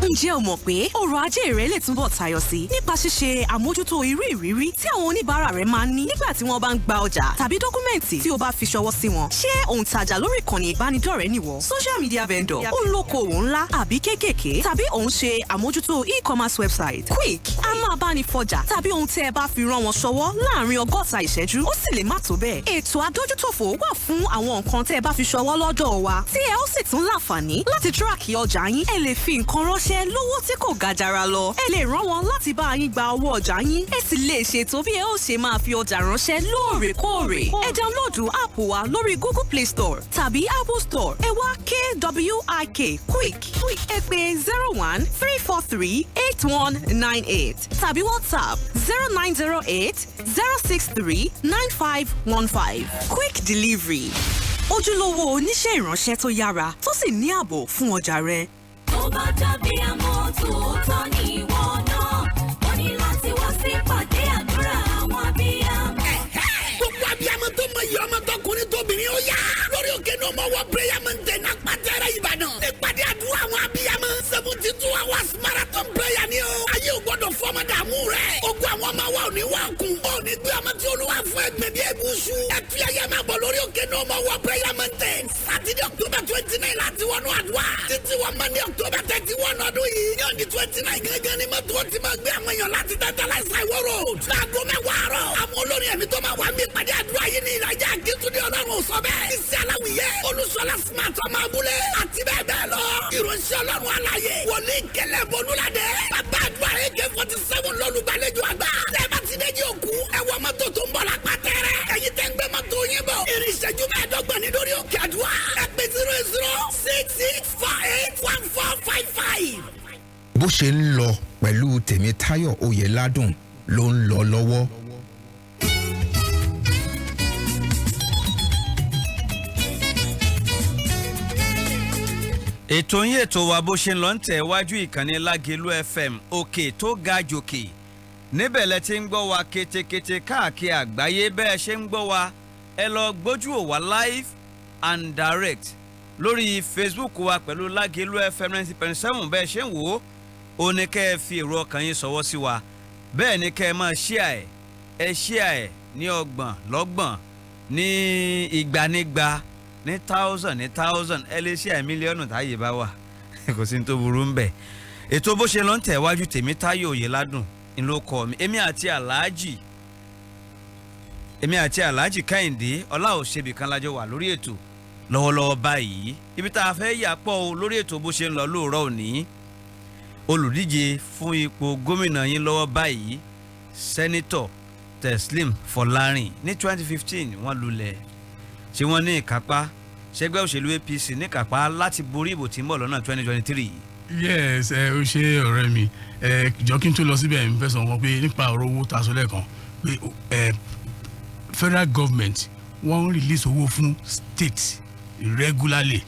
Ǹjẹ́ o mọ̀ pé ọrọ̀ ajé rẹ lè túbọ̀ tayọ sí nípa ṣíṣe àmójútó irú ìrírí tí àwọn oníbàárà rẹ máa ń ní nígbà tí wọ́n bá ń gba ọjà tàbí dọ́kúmẹ̀ntì tí o bá fi ṣọwọ́ sí wọn? Ṣé òǹtajà lórí ìkànnì ìbánidọ́rẹ̀ẹ́ nìwọ, social media vendor, olókoòwò ńlá àbí kéékèèké, tàbí òun ṣe àmójútó e-commerce website? Quick a máa bá ní fọjà tàbí ohun tí ẹ bá fi rán wọn ṣọwọ́ láàrin 60 ìṣẹ́jú. Ó sì lè má tó bẹ́ẹ̀. Ètò adójútòfò wà fún àwọn nǹkan tẹ́ ẹ bá fi ṣọwọ́ lọ́dọ̀ wa, tí ẹ ó sì tún láǹfààní láti track ọjà yín. Ẹ lè fi nǹkan ránṣẹ́ lówó tí kò ga jara lọ, ẹ lè rán wọn láti bá yín gba owó ọjà yín, ẹ sì lè ṣètò bí ẹ ó ṣe máa fi ọjà ránṣẹ́ lóòrèkóòrè. Ẹ download app wa lórí Google Play Store tàbí Apple Store. Ẹ wá KWIK, Quick. Ẹ pè 013438198 tàbí WhatsApp 09080639515. Quick Delivery, ojúlówó oníṣẹ́ ìránṣẹ́ tó yára tó sì ní ààbò fún ọjà rẹ. Tó bá dàbí àmọ́ tòótọ́ ni ìwọ náà, ó ní láti wá sí ìpàdé àdúrà àwọn abiyamọ. Gbogbo abiyamọ tó mọ iye ọmọ, tọkùnrin tóbìnrin, ó yá lórí òkè ní ọmọ wọ prayer mountain, apátẹ́rẹ́, Ìbàdàn. Ìpàdé àdúrà àwọn abiyamọ, 72 hours marathon prayer ni o. Ayé ò gbọdọ̀ fọmọ dààmú rẹ̀. Ogun àwọn ọmọ wa ò ní wà kún. Ó ní gbé ọmọ tí Olúwa fún ẹgbẹ́ bí ebúṣu. Ẹtú yẹyẹ máa bọ̀ lórí òkè ní ọmọ wọ prayer mountain. Saturday, October 29 láti wọnú àdúrà. Títí wọ Monday, October 31 ọdún yìí. Ní ọdún 29 gángan ni mọ́tò ti máa gbé àwọn èèyàn láti tẹ́tẹ́ láìsí Ìwó Road. Láago 10 àárọ̀. Àwọn olórin ẹ̀mí tó máa wà ní ìpàdé àdúrà yìí ní ìlàjà Akíntúndé, Ọlọ́run sọ bẹ́ẹ̀. Iṣẹ́ aláwìyé, Olùsọlá Smart, ọmọ abúlé àti bẹ́ẹ̀ bẹ́ẹ̀ lọ. Ìránṣẹ́ Ọlọ́run aláyè. Wòlíì Kẹlẹ́ Bolúladé. Bàbá àdúrà AK-47 lọ́lùgbàlejò àgbà. Tẹ́ẹ̀bá ti dé jí òkú. Ẹ wọ mọ́tò tó ń bọ̀ lápá tẹ́rẹ́. Ẹ̀yin tẹ́ ń gbé mọ́tò yín bọ̀. Ìrìn ìṣẹ́jú 25 ní lórí òkè àdúrà. Ẹ pè 08066481455. Bó ṣe ń lọ pẹ̀lú Tèmítáyọ̀ Oyèládùn ló ń lọ lọ́wọ́. Ètò yín, ètò wa, bó ṣe ń lọ ń tẹ̀ wájú, ìkànnì Lágelú FM, òkè tó ga jòkè, níbẹ̀ lẹ ti ń gbọ́ wa ketekete káàkiri àgbáyé. Bẹ́ẹ̀ ṣe ń gbọ́ wa, ẹ lọ gbójú ò wá live and direct lórí Facebook wa pẹ̀lú Lágelú FM 90.7. Bẹ́ẹ̀ ṣe ń wò ó, ó ní kẹ́ ẹ fi èrò ọkàn yín sọwọ́ sí wa. Bẹ́ẹ̀ ni kẹ́ ẹ máa share ẹ̀, ẹ share ẹ̀ ní ọgbọ̀n lọ́gbọ̀n, ní igba nígba, ní thousand ní thousand. Ẹ lè share mílíọ̀nù táyé bá wà, kò sí ní tó burú ń bẹ̀. Ètò bó ṣe lọ ń tẹ̀wájú. Tèmítáyọ̀ Oyèládùn ń ló kọ́ mi. Èmi àti Alhaji Kẹ́hìndé Ọláòṣèbí kan lájọ wà lórí ètò lọ́wọ́lọ́wọ́ báyìí. Ibi tá a fẹ́ yà pọ̀ o lórí ètò bó ṣe ń lọ lóòrọ̀ òní, olùdíje fún ipò gómìnà yín lọ́wọ́ báyìí, Senator Teslim Fọlárìn, ní 2015 wọ́n lulẹ̀. Ṣé wọ́n ní ìkápá? Ṣẹgbẹ́ òṣèlú APC ní ìkápá láti borí ìbò tí ń bọ̀ lọ́nà 2023? Yes, ẹ ó ṣe, ọ̀rẹ́ mi. Ẹ jọ, kí n tó lọ síbẹ̀, n fẹ́ sọ wọn pé nípa ọ̀rọ̀ owó tá a sọ lẹ́ẹ̀kan pé federal government, wọ́n ń release owó fún state regularly.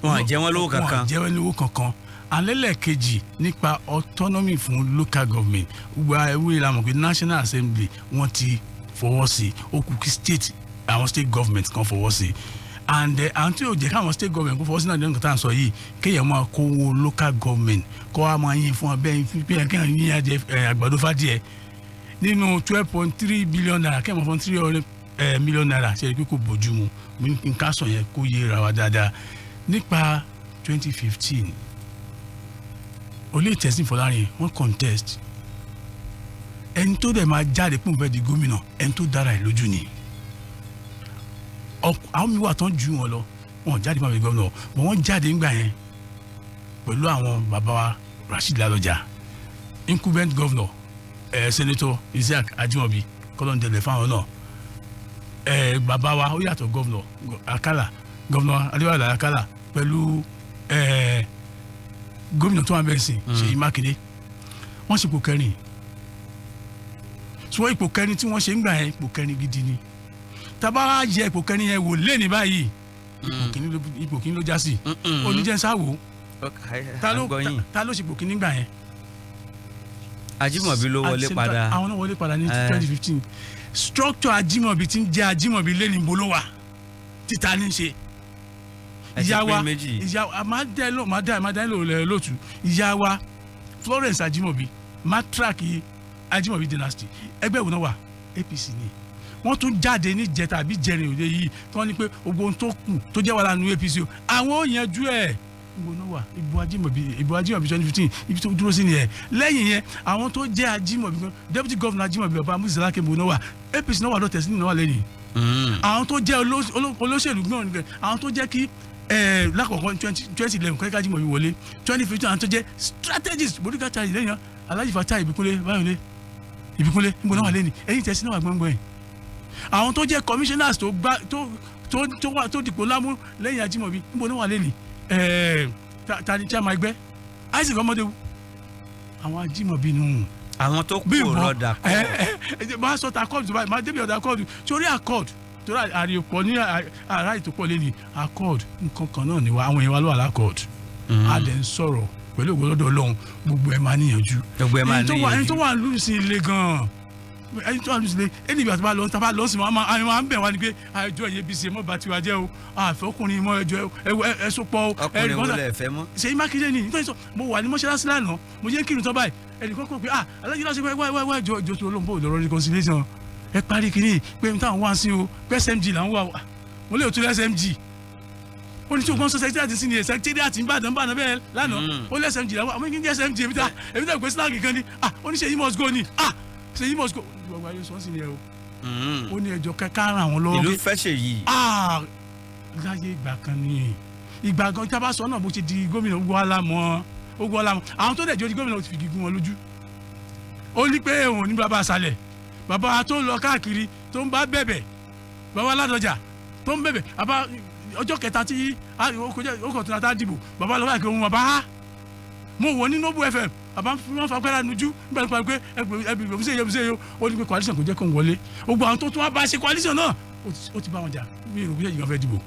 Wọn à jẹ wọ́n lówó kankan. Wọn à jẹ wọ́n lówó kankan. Alẹ́lẹ́kejì, nípa autonomy fún local government, gbogbo ewé la mọ̀ pé National Assembly, wọ́n ti fọwọ́ sí. Ó kù kí state, àwọn state government kan fọwọ́ sí. And àwọn tí yóò jẹ́ káwọn state government kó fọwọ́ sí náà ní nǹkan tá à ń sọ yìí, kéèyàn máa kówó local government kó wá máa yín fún ọ bẹ́ẹ̀ bí kéèyàn yín ajẹ àgbàdo fàdíẹ̀ nínú ₦12.3 billion, kéèyàn máa fún ₦300 million. Ṣe é pé kò bójú mu? Nǹkan sọ yẹn kó yé ra wa dáadáa. Nípa 2015, olóyè Teslim Fọlárin, wọ́n contest. Ẹni tó dẹ̀ máa jáde pé òun fẹ́ di gómìnà, ẹni tó dára ẹ̀ lójú ni. Àwọn mi wà tán ju wọn lọ, wọn jáde máa fi gómìnà bọ̀. Wọ́n jáde ńgbà yẹn pẹ̀lú àwọn bàbá wa Rasheed Ládọjà, incumbent governor, Senator Isiaq Ajimobi, kọ́lọ́ndẹ̀lẹ̀ fáwọn náà, bàbá wa ó yàtọ̀, governor Akala, Governor Adébáyọ̀ Akala, pẹ̀lú gómìnà tó wà bẹ́ẹ̀ sìn, Ṣèyí Mákindé. Wọ́n ṣe ipò kẹrin. Ṣùgbọ́n ipò kẹrin tí wọ́n ṣe ń gbà yẹn, ipò kẹrin gidi ni. Tábà yẹ ipò kẹrin yẹn wò lé ní báyìí, ipò kìíní ló já sí. Oníjẹ́nsáwò, ta ló ṣe ipò kìíní gbà yẹn? Ajímọ̀bí ló wọlé padà. Àwọn náà wọlé padà ní 2015. Structure Ajímọ̀bí tí ń jẹ́ Ajímọ̀bí lé ní bolo wa títa ní ṣe. Ìyá wa, ìyá wa, máa dá lò, máa dá lò lótú. Ìyá wa Florence Ajímọ̀bí, matriarch Ajímọ̀bí dynasty, ẹgbẹ́ ìwò náà wà? APC ni. Wọ́n tún jáde ní jẹta àbí jẹrin òde yìí tí wọ́n ní pé gbogbo ohun tó kù tó jẹ́ wàhálà nínú APC o, àwọn ò yanjú ẹ̀. Ìbò náà wà, ìbò Ajímọ̀bí, ìbò Ajímọ̀bí 2015, ibi tó dúró sí nìyẹn. Lẹ́yìn yẹn, àwọn tó jẹ́ Ajímọ̀bí, deputy governor Ajímọ̀bí, ọba Musa Salake, ìbò náà wà? APC náà wà lọ́tẹ̀ sí náà wà. Lẹ́yìn àwọn tó jẹ́ olóṣèlú gbọ́n nìkan, àwọn tó jẹ́ kí lákọ̀ọ́kọ́ 2011 kọ́ríkà Ajímọ̀bí wọlé, 2015, àwọn tó jẹ́ strategist political charge lẹ́yìn Alhaji Fatai Ìbíkúnlé Báyọ̀lé Ìbíkúnlé, ìbò náà wà lẹ́yìn ẹ̀yìn tẹ̀sí náà wà gbọ́ngbọ́n yìí. Àwọn tó jẹ́ commissioners tó gbá tó tó tó wà tó dìpọ̀ lámú lẹ́yìn Ajímọ̀bí, níbo náà wà lẹ́yìn? Ta ni chairman ẹgbẹ́? Isaac Ọmọdéwu. Àwọn Ajímọ̀bí nù. Àwọn tó kú lọ́dà kọ́. Ẹ máa sọ ta Accord báyìí, máa débi ọ̀dà Accord, torí Accord, torí àrípọ̀ ní àrà ìtòpọ̀ lẹ́ni Accord, nǹkan kan náà ni wa. Àwọn èèyàn wa ló wà l'Accord. A dẹ̀ ń sọ̀rọ̀ pẹ̀lú ògbólọ́dọ̀ Ọlọ́run, gbogbo ẹ̀ máa níyànjú. Gbogbo ẹ̀ máa níyànjú. Ẹni tó wà lùsìn ilé gan-an, ẹni tó wà lùsìn ilé, ẹni ìgbà tó bá lọ, tó bá lọ sí wọn, àwọn máa ń bẹ̀ wá ni pé àjọ ìyẹn bí ṣe mọ́ bá tiwa jẹ́ o, àfọkùnrin mọ́, ẹjọ́ ẹ sopọ̀ o. Ọkùnrin wo lẹ fẹ́ mọ́? Ṣèyí Mákindé ni. Nítorí sọ mo wà ní mọ́ṣáláṣí lánàá, mo jẹ́ kírun tán báyìí, ẹnì kan kọ̀ pé, "Ah, alájí láti wá wá wá, ìjọ ìjọ tó lóun bò lọ́rọ́ reconciliation, ẹ parí kínní pé n táwọn wá sí o, pé SMG là ń wá o." Mo lè tún SMG, ó ní tí o gbọ́n sọ secretariat sí ni, secretariat ń bàdàn bàdàn bẹ́ẹ̀ lánàá. Ó lé SMG làwọn àwọn kí n jẹ́ SMG. Èmi tá pé slang kan ni. Ah, ó ní Ṣèyí must go ni. Ah, Ṣèyí must go, gbogbo ayé sọ sí ni ẹ o. Ó ní ẹjọ́ kẹ́kẹ́ ara àwọn lọ́wọ́. Ìlú fẹ́ ṣèyí. Ah, láyé ìgbà kan ni, ìgbà kan tí a bá sọ náà, bó ṣe di gómìnà, ogun alámọ̀, ogun alámọ̀. Àwọn tó dẹ̀ jọ di gómìnà, ó ti fi gígùn wọn lójú. Ó ní pé òun ní bàbá àṣàlẹ̀, bàbá tó ń lọ káàkiri, tó ń bá bẹ̀bẹ̀, bàbá Ládọjà tó ń bẹ̀bẹ̀. Bàbá ọjọ́ kẹta tí ó kọ̀ tó náà dìbò, bàbá lọ káàkiri, òun bàbá mo wọ ní Noble FM, bàbá wọn fa pẹ́rẹ́ nujú nígbà tó parí pé ẹbí ìbò ṣe yẹ ṣe yẹ. Ó ní pé coalition kò jẹ́ kó ń wọlé. Gbogbo àwọn tó tún wá bá ṣe coalition náà, ó ti bá wọn jà. Mi ò rò bí ẹ̀yìn kan fẹ́ dìbò,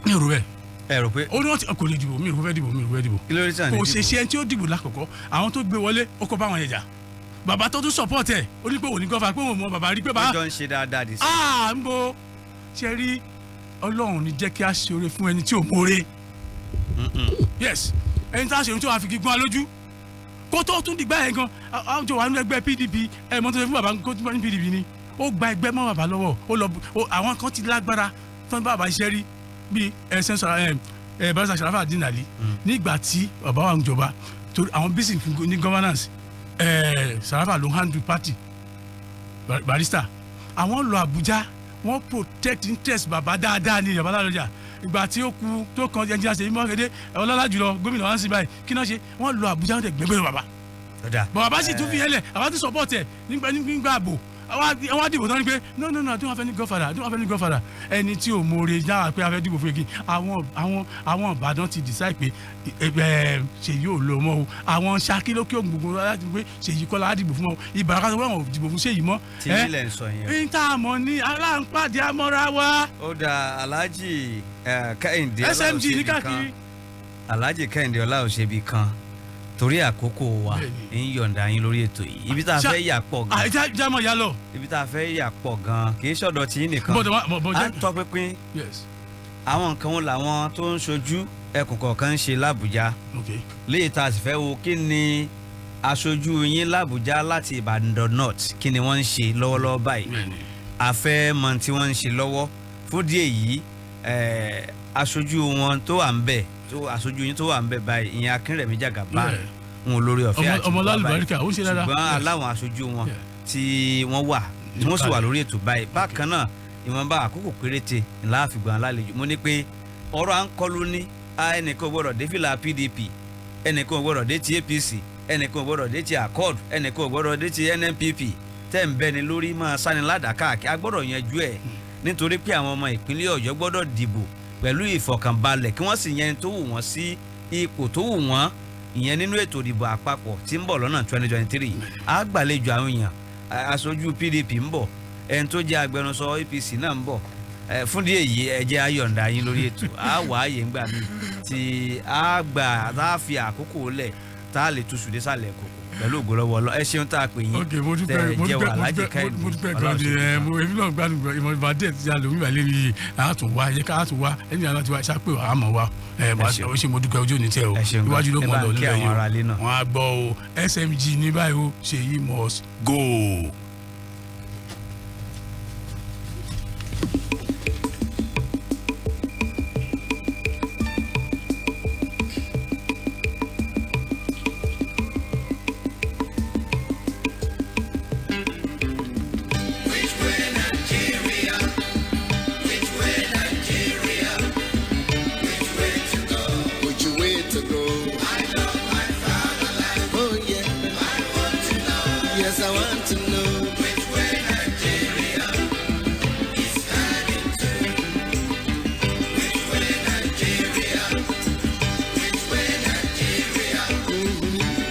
mi ò rò bẹ́ẹ̀. Ẹ rò pé ó ní wọ́n ti kò lè dìbò, mi ò fẹ́ dìbò, mi ò fẹ́ dìbò. Kí ló dé tí à ní Kò dìbò? ṣe ṣe ẹni tí ó dìbò lákọ̀ọ́kọ́. Àwọn tó gbé wọlé, ó kọ́ bá wọn yẹn jà. Bàbá tó tún support ẹ̀, ó ní pé òun ní gọ́fà, pé òun mọ bàbá rí pé bàbá Wọ́n jọ ń ṣe dáadáa dì sí. Ah, ń bo ṣe rí. Ọlọ́run ní jẹ́ kí a ṣe oore fún ẹni tí ò mọ̀ọ́re. Yes, ẹni tá a ṣe ohun tí wàá fi gígùn alójú kó tó tún dìgbà yẹn gan. Àwọn jọ wà nínú ẹgbẹ́ PDP. Ẹ mọ tó ṣe fún bàbá kó tún ní PDP ni ó gba ẹgbẹ́ mọ́ bàbá lọ́wọ́. Ó lọ àwọn kan ti lágbára tán bá bàbá iṣẹ́ rí bíi ẹ sẹ́ńsọ̀ ẹ ẹ Barrister Sharafa Adeen Ali. Nígbà tí bàbá wà ń jọba, torí àwọn bísí ní governance, Sharafa ló ń handle party. Barrister àwọn lọ Àbújá, wọ́n protect interest bàbá dáadáa ní ìjọba lálọ́jà. Ìgbà tí ó kú tó kan ẹnjìnà Ṣèyí Mákindé ọlọ́lá jùlọ gómìnà wá ń sìn báyìí, kí náà ṣe? Wọ́n lọ Àbújá, wọ́n tẹ̀ gbẹgbẹ́ bàbá. Bàbá sì tún fi yẹn lẹ̀, bàbá tún support ẹ̀ nígbà àbò. Àwọn àdìbò tán ni pé no, no, no, I don't have any godfather, I don't have any godfather. Ẹni tí ò mọ̀ọ́re yára pé a fẹ́ dìbò fún egi. Àwọn Ìbàdàn ti decide pé Ṣèyí ò lọ mọ́ o. Àwọn Ṣakí lókè Ògùn gbogbo láti pé Ṣèyí kọ́ la dìbò fún mọ́. Ìbàràkà sọ pé àwọn ò dìbò fún Ṣèyí mọ́. Tí ilẹ̀ ń sọ yẹn o. N tá a mọ̀ ní aláǹpàdé amọ́ra wa. Ó da Alhaji Kẹ́hìndé SMG ní Ọláòṣèbí kan. káàkiri. Alhaji Kẹ́hìndé Ọláòṣèbí kan, torí àkókò wa ń yọ̀ǹda yín lórí ètò yìí. Ibi tá a fẹ́ yà pọ̀ gan. Jámọ̀ yà lọ. Ibi tá a fẹ́ yà pọ̀ gan, kì í ṣọ̀dọ̀ tí yín nìkan. À ń tọpinpin àwọn nǹkan wọn làwọn tó ń ṣojú ẹkùn kọ̀ọ̀kan ń ṣe l'Àbújá. Léyìí tá a sì fẹ́ wo kí ni aṣojú yín l'Àbújá láti Ìbàdàn North, kí ni wọ́n ń ṣe lọ́wọ́lọ́wọ́ báyìí. A fẹ́ mọ̀ tí wọ́n ń ṣe lọ́wọ́. Fún díẹ̀ yìí, aṣojú wọn tó wà ń bẹ̀, tó aṣojú yín tó wà ń bẹ̀ báyìí, ìyẹn Akínrẹ̀mí Jàgàbá, wọn olórí ọ̀fẹ́ àti ọmọ ìwà báyìí. lálùbáríkà, ó ń ṣe dáadáa. Ṣùgbọ́n aláwọn aṣojú wọn tí wọ́n wà, tí wọ́n sì wà lórí ètò báyìí. Bákan náà, ìwọ̀nba àkókò péréte ńlá àfìgbọ́n alálejò. Mo ní pé ọ̀rọ̀ à ń kọlu ní ẹnìkan ò gbọ́dọ̀ dé fìlà PDP, ẹnìkan ò gbọ́dọ̀ dé ti APC, ẹnìkan ò gbọ́dọ̀ dé ti Accord, ẹnìkan ò gbọ́dọ̀ dé ti NNPP. Tẹ́ ń bẹ́ni lórí máa sáni ládàá káàkiri, a gbọ́dọ̀ yanjú ẹ̀, nítorí pé àwọn ọmọ ìpínlẹ̀ Ọ̀yọ́ gbọ́dọ̀ dìbò pẹ̀lú ìfọ̀kànbalẹ̀, kí wọ́n sì yẹn tó wù wọ́n sí ipò tó wù wọ́n, ìyẹn nínú ètò ìdìbò àpapọ̀ tí ń bọ̀ lọ́nà 2023. Á gbàlejò àwọn èèyàn. Aṣojú PDP ń bọ̀, ẹni tó jẹ́ agbẹnusọ APC náà ń bọ̀. Fún díẹ̀ yìí, ẹ jẹ́ á yọ̀ǹda yín lórí ètò. Á wà á yè ńgbà míì tí á gbà tá a fi àkókò lẹ̀ tá a lè túṣu désàlẹ̀ kòkò pẹ̀lú ògo lọ́wọ́ Ọlọ́run. Ẹ ṣeun tá a pè yín. Ok, mo tẹ dúpẹ́, mo jẹ́ wà dúpẹ́, mo Alhaji dúpẹ́, Kẹ́hìndé mo dúpẹ́ gan ni. Ọláòṣèbí. Ẹ mo èmi náà gbádùn gan. Ìmọ̀ ìbá díẹ̀ ti àlọ́ mi lé ní àtún wá yẹ ká àtún wá ẹni àná ti wá ṣàpè wà á mọ̀ wá. Ẹ ó ṣe, mo dúpẹ́, ojú òní tẹ o. Ṣeun gan. Iwájú ló Ẹ mọ̀ bá lọ ń kí nílẹ̀ àwọn yìí ará ilé náà. o. Wọ́n á gbọ́ o. SMG ní báyìí o, Ṣèyí must go. Which way Nigeria? Which way Nigeria? Which way to go? Which way to go? I love my fatherland. Oh yeah. I want to know. Yes, I want to know. Which way Nigeria is heading to? Which way Nigeria? Which way Nigeria?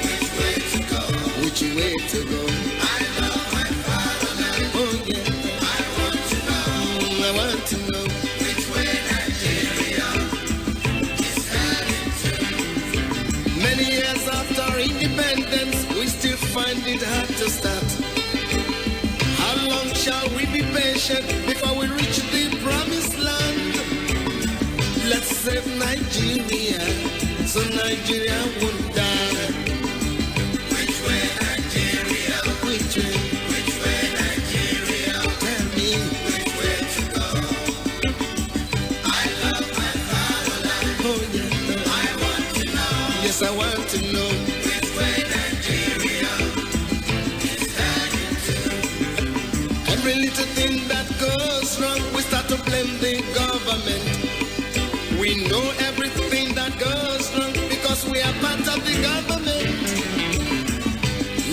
Which way to go? Which way to go? I love my fatherland. Oh yeah. I want to know. I want to know. Which way Nigeria is heading to? Many years after independence, we still find it hard to start. How long shall we be patient before we reach the promised land? Let's save Nigeria, so Nigeria won't die. Which way Nigeria? Which way? Which way Nigeria? Tell me. Which way to go? I love my fatherland. Oh yeah. I want to know. Yes, I want to know. Which way Nigeria is heading to? Every little thing that goes wrong, we start to blame the government. We know everything that goes wrong because we are part of the government.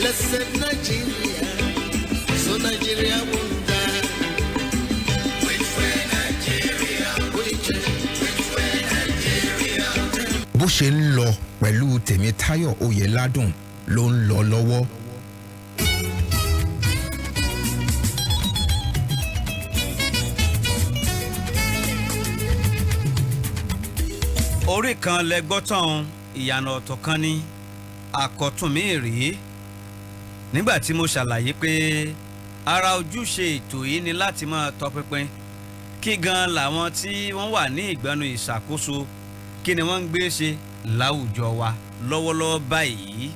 Let's save Nigeria, so Nigeria won't die. Which way Nigeria? Which way? Which way Nigeria? Bó ṣe ń lọ pẹ̀lú Tèmítáyọ̀ Oyèládùn ló ń lọ lọ́wọ́. Orí kan lẹ gbọ́ tán, ìyànà ọ̀tọ̀ kan ní àkọ́tún mi rèé. Nígbà tí mo ṣàlàyé pé ara ojúṣe ètò yìí ni láti máa tọpinpin kí gan làwọn tí wọ́n wà ní ìgbẹ́nu ìṣàkóso, kí ni wọ́n ń gbé ṣe láwùjọ wa lọ́wọ́lọ́wọ́ báyìí,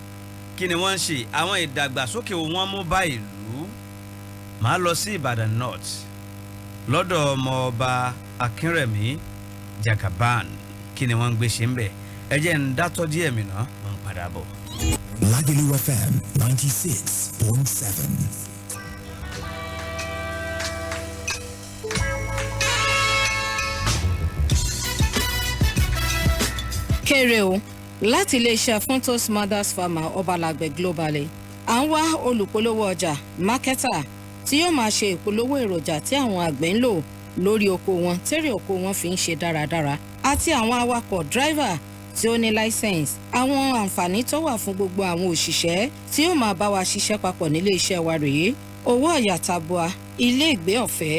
kí ni wọ́n ń ṣe, àwọn ìdàgbàsókè wo wọ́n mú bá ìlú. Màá lọ sí Ìbàdàn North lọ́dọ̀ ọmọọba Akínrẹ̀mí Jagaban, kí ni wọ́n ń gbé ṣe ń bẹ̀. Ẹ jẹ́ ń dátọ́ díẹ̀ mìíràn, mo ń padà bọ̀. Lagelu FM 96.7. Kéré o, láti iléeṣẹ́ Funtos Mothers Farmer Ọbalàgbẹ̀ Globally, à ń wá olùpolówó ọjà, marketer, tí yóò máa ṣe ìpolówó èròjà tí àwọn àgbẹ̀ ń lò lórí oko wọn tẹ́rẹ̀ oko wọn fi ń ṣe dáradára, àti àwọn awakọ̀, driver, tí ó ní license. Àwọn àǹfààní tó wà fún gbogbo àwọn òṣìṣẹ́ tí yóò máa bá wa ṣiṣẹ́ papọ̀ nílé iṣẹ́ wa rèé: owó ọ̀yà tabua, ilé ìgbé ọ̀fẹ́,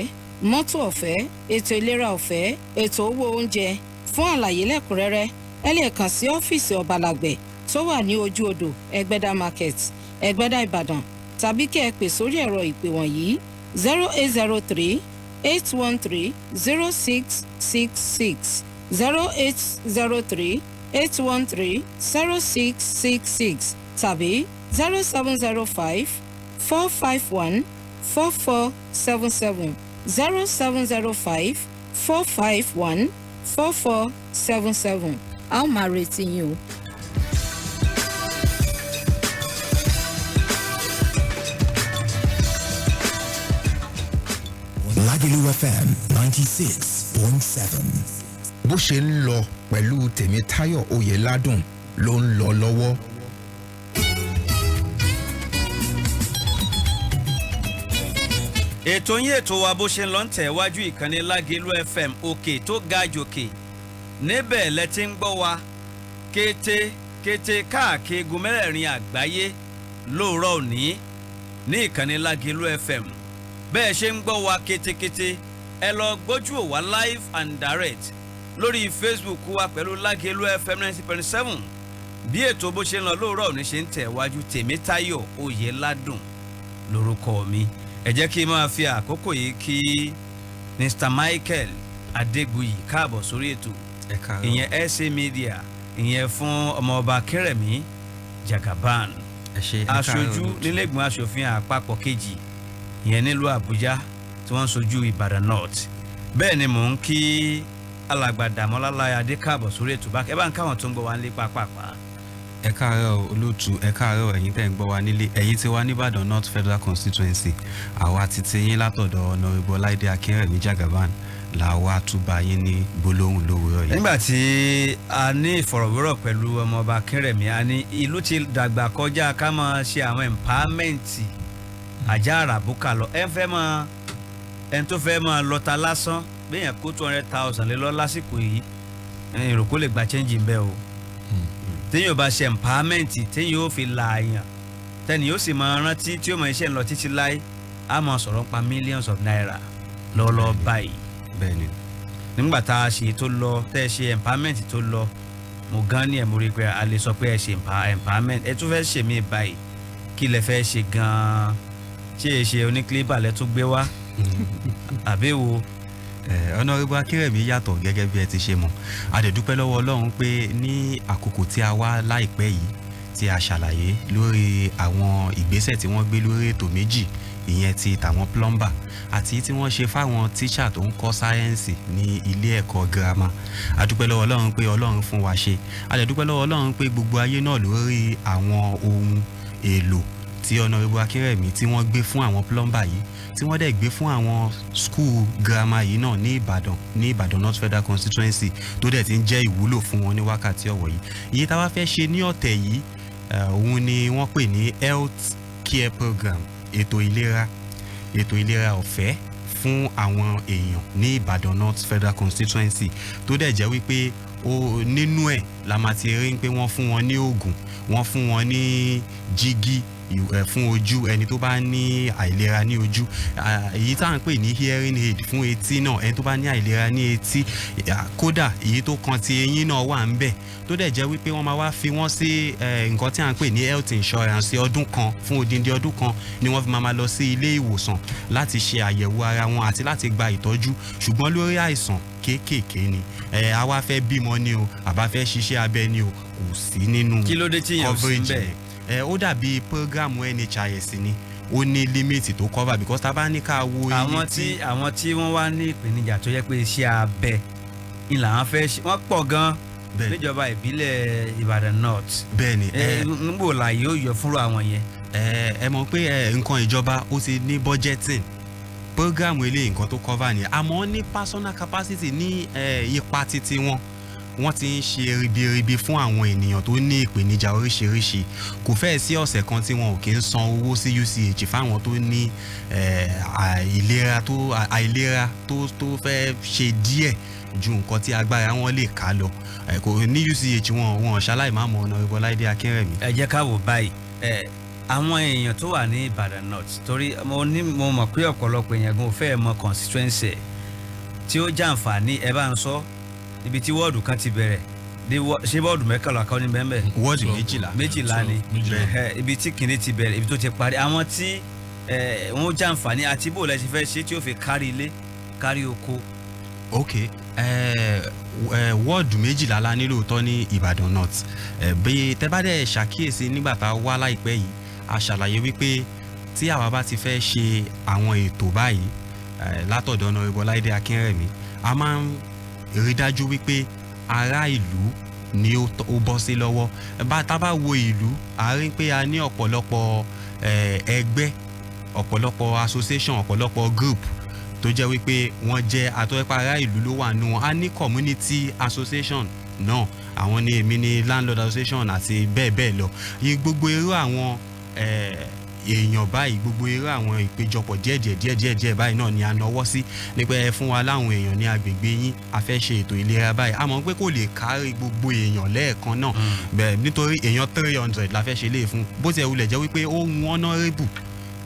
mọ́tò ọ̀fẹ́, ètò ìlera ọ̀fẹ́, ètò owó oúnjẹ. Fún àlàyé lẹ́kùnrẹ́rẹ́, ẹ lè kàn sí ọ́fíìsì Ọbalàgbẹ̀ tó wà ní Ojú Odò, Ẹgbẹ́dá Market, Ẹgbẹ́dá, Ìbàdàn, tàbí kí ẹ pè sórí ẹ̀rọ ìpè wọ̀nyí: 08038130666, 08038130666, tàbí 07054514477, 07054514477. A ó máa retí yín o. Lagelu FM 96.7. Bó ṣe ń lọ pẹ̀lú Tèmítáyọ̀ Oyèládùn ló ń lọ lọ́wọ́. Ètò yín, ètò wa, Bó ṣe ń lọ ń tẹ̀ wájú. Ìkànnì Lágẹ̀lú FM, òkè tó ga jòkè, níbẹ̀ lẹ ti ń gbọ́ wa kété kété káàkiri igun mẹ́rẹ̀ẹ̀rin àgbáyé lóòrọ̀ òní ní ìkànnì Lágẹ̀lú FM. Bẹ́ẹ̀ ṣe ń gbọ́ wa kétékété, ẹ lọ gbójú ò wá live and direct lórí Facebook wa pẹ̀lú Lágẹ̀lú FM 90.7. Bí ètò Bó ṣe ń lọ lóòrọ̀ òní ṣe ń tẹ̀ wájú, Tèmítáyọ̀ Oyèládùn lórúkọ mi. Ẹ jẹ́ kí n máa fi àkókò yìí kí Mr Michael Adégbuyì káàbọ̀ sórí ètò, ìyẹn SA Media, ìyẹn fún ọmọọba Kẹrẹmí Jagaban, aṣojú nílẹ̀gbọ̀n aṣòfin àpapọ̀ kejì, ìyẹn nílùú Àbújá, tí wọ́n ń sojú Ìbàdàn North. Bẹ́ẹ̀ ni mò ń kí alàgbà Dàmọ́lá Láyàdé káàbọ̀ sórí ètò. Bá ẹ bá ń káwọn tó ń gbọ́ wa nílé pápápá. Ẹ káàárọ̀ olóòtú, ẹ káàárọ̀ ẹ̀yin tẹ́ ń gbọ́ wa nílé, ẹ̀yin tí wà nìbàdàn North Federal Constituency. Àwa ti ti yín látọ̀dọ̀ Honourable Ọláìdé Akínrẹ̀mí Jagaban làwa túbà yín ní gbólóhùn lówùúrọ̀ yìí. Nígbà tí a ní ìfọ̀rọ̀wérọ̀ pẹ̀lú ọmọọba Akínrẹ̀mí, a ní ìlú ti dàgbà kọjá ká máa ṣe àwọn empowerment àjà àràbùkà lọ. Ẹ fẹ́ máa ẹni tó fẹ́ máa lọ́ta lásán, béèyàn kó 200,000 lé lọ lásìkò yìí, èrò kó lè gba change ń bẹ́ o. Téèyàn bá ṣe empowerment, téèyàn ó fi lààyàn, tẹ́ni yóò sì máa rántí tí ó máa iṣẹ́ ń lọ títí láé, á máa sọ̀rọ̀ pa millions of naira lọ́wọ́lọ́wọ́ báyìí. Bẹ́ẹ̀ni. Nígbà tá a ṣe tó lọ, tẹ́ ẹ ṣe empowerment tó lọ, mo gan ni ẹ̀, mo rí i pé a lè sọ pé ẹ ṣe empowerment, ẹ tún fẹ́ ṣe mí báyìí. Kí lẹ fẹ́ ṣe gan-an? Ṣé ẹ ṣe oníkílíbà lẹ tún gbé wá àbí wo? Honourable Akínrẹ̀mí yàtọ̀ gẹ́gẹ́ bí ẹ ti ṣe mọ̀. A dẹ̀ dúpẹ́ lọ́wọ́ Ọlọ́run pé ní àkókò tí a wá láìpẹ́ yìí tí a ṣàlàyé lórí àwọn ìgbésẹ̀ tí wọ́n gbé lórí ètò méjì, ìyẹn ti tàwọn plumber àti tí wọ́n ṣe fáwọn tíṣà tó ń kọ́ sáyẹ́ǹsì ní ilé ẹ̀kọ́ girama. A dúpẹ́ lọ́wọ́ Ọlọ́run pé Ọlọ́run fún wa ṣe. A dẹ̀ dúpẹ́ lọ́wọ́ Ọlọ́run pé gbogbo ayé náà lórí àwọn ohun èlò tí Honourable Akínrẹ̀mí tí wọ́n gbé fún àwọn plumber yìí, tí wọ́n dẹ̀ gbé fún àwọn school girama yìí náà ní Ìbàdàn, ní Ìbàdàn North Federal Constituency, tó dẹ̀ ti ń jẹ́ ìwúlò fún wọn ní wákàtí ọ̀wọ̀ yìí. Iye tá a wá fẹ́ ṣe ní ọ̀tẹ̀ yìí, òun ni wọ́n pè ní health care program, ètò ìlera ọ̀fẹ́ fún àwọn èèyàn ní Ìbàdàn North Federal Constituency, tó dẹ̀ jẹ́ wípé ó nínú ẹ̀ la máa ti rí pé wọ́n fún wọn ní oògùn, wọ́n fún wọn ní jígí. Fún ojú, ẹni tó bá ní àìlera ní ojú, èyí tá à ń pè ní hearing aid fún etí náà, ẹni tó bá ní àìlera ní etí, kódà èyí tó kan ti eyín náà wà ń bẹ̀, tó dẹ̀ jẹ́ wípé wọ́n máa wá fi wọ́n sí nǹkan tí à ń pè ní health insurance ọdún kan. Fún odindi ọdún kan ni wọ́n fi máa lọ sí ilé ìwòsàn láti ṣe àyẹ̀wò ara wọn àti láti gba ìtọ́jú, ṣùgbọ́n lórí àìsàn kéékèèké ni. Ẹ àwa fẹ́ bímọ ni o, àbá fẹ́ ṣiṣẹ́ abẹ ni o, kò sí nínú Kí ló dé tí yẹn ò sí coverage ńbẹ̀? yẹn. Ó dàbí program NHIS ni, ó ní limit tó cover, because tá a bá ní ká wo iye Àwọn tí wọ́n wá ní ìpèníjà tó yẹ pé iṣẹ́ abẹ ni làwọn fẹ́ ṣe, wọ́n pọ̀ gan níjọba ìbílẹ̀ Ìbàdàn North. Bẹ́ẹ̀ni. Ẹ nígbò láàyè ó yọ fúnra àwọn yẹn? Ẹ mọ̀ pé nǹkan ìjọba, ó ti ní budgeting program. Eléyìí, nǹkan tó cover ni, àmọ́ ní personal capacity ní ipa títí wọn, wọ́n ti ń ṣe ribiribi fún àwọn ènìyàn tó ní ìpèníjà oríṣiríṣi. Kò fẹ́ẹ̀ sí ọ̀sẹ̀ kan tí wọn ò kí ń san owó sí UCH fáwọn tó ní àìlera tó fẹ́ ṣe díẹ̀ ju nǹkan tí agbára wọn lè ká lọ. Kò ní UCH, wọn ṣaláì má mọ Honourable Ọláìdé Akínrẹ̀mí. Ẹ jẹ́ ká wò báyìí, àwọn èèyàn tó wà ní Ìbàdàn North, torí mo ní mo mọ̀ pé ọ̀pọ̀lọpọ̀ èèyàn gan ò fẹ́ mọ constituency ẹ̀ tí ó jàǹfààní. Ẹ bá ń sọ ibi tí wọ́ọ̀dù kan ti bẹ̀rẹ̀ dé. Ṣé wọ́ọ̀dù 11 kan ní bẹ́ẹ̀? Wọ́ọ̀dù 12. 12 ni. 12. Ibi tí kìnìún ti bẹ̀rẹ̀, ibi tó ti parí, àwọn tí wọ́n jàǹfààní, àti bó lẹ ṣe fẹ́ ṣe tí ó fi kárí ilé, kárí oko. Ok, wọ́ọ̀dù 12 la nílò tọ́ ní Ìbàdàn North. Bí tẹ́ bá dẹ̀ ṣàkíyèsí, nígbà tá a wá láìpẹ́ yìí, a ṣàlàyé wípé tí àwa bá ti fẹ́ ṣe àwọn ètò báyìí látọ̀dọ̀ Honourable Ọláìdé Akínrẹ̀mí, a máa ń rí dájú wípé ará ìlú ni ó bọ́ sí lọ́wọ́. Bá tá bá wo ìlú, a rí pé a ní ọ̀pọ̀lọpọ̀ ẹgbẹ́, ọ̀pọ̀lọpọ̀ association, ọ̀pọ̀lọpọ̀ group tó jẹ́ wípé wọ́n jẹ́ àtọ́wẹ́pẹ́ ará ìlú ló wà nù wọn. A ní community association náà, àwọn ní èmi ní landlord association àti bẹ́ẹ̀ bẹ́ẹ̀ lọ. Yí gbogbo irú àwọn èèyàn báyìí, gbogbo irú àwọn ìpéjọpọ̀ díẹ̀ díẹ̀ díẹ̀ díẹ̀ díẹ̀ báyìí náà ni a nawọ́ sí nípa ẹ fún wa láwọn èèyàn ní agbègbè yín, a fẹ́ ṣe ètò ìlera báyìí. A mọ̀ pé kò lè kárí gbogbo èèyàn lẹ́ẹ̀kan náà bẹ́ẹ̀, nítorí èèyàn 300 la fẹ́ ṣe lè fún, bó tiẹ̀ wulẹ̀ jẹ́ wípé ó ń honourable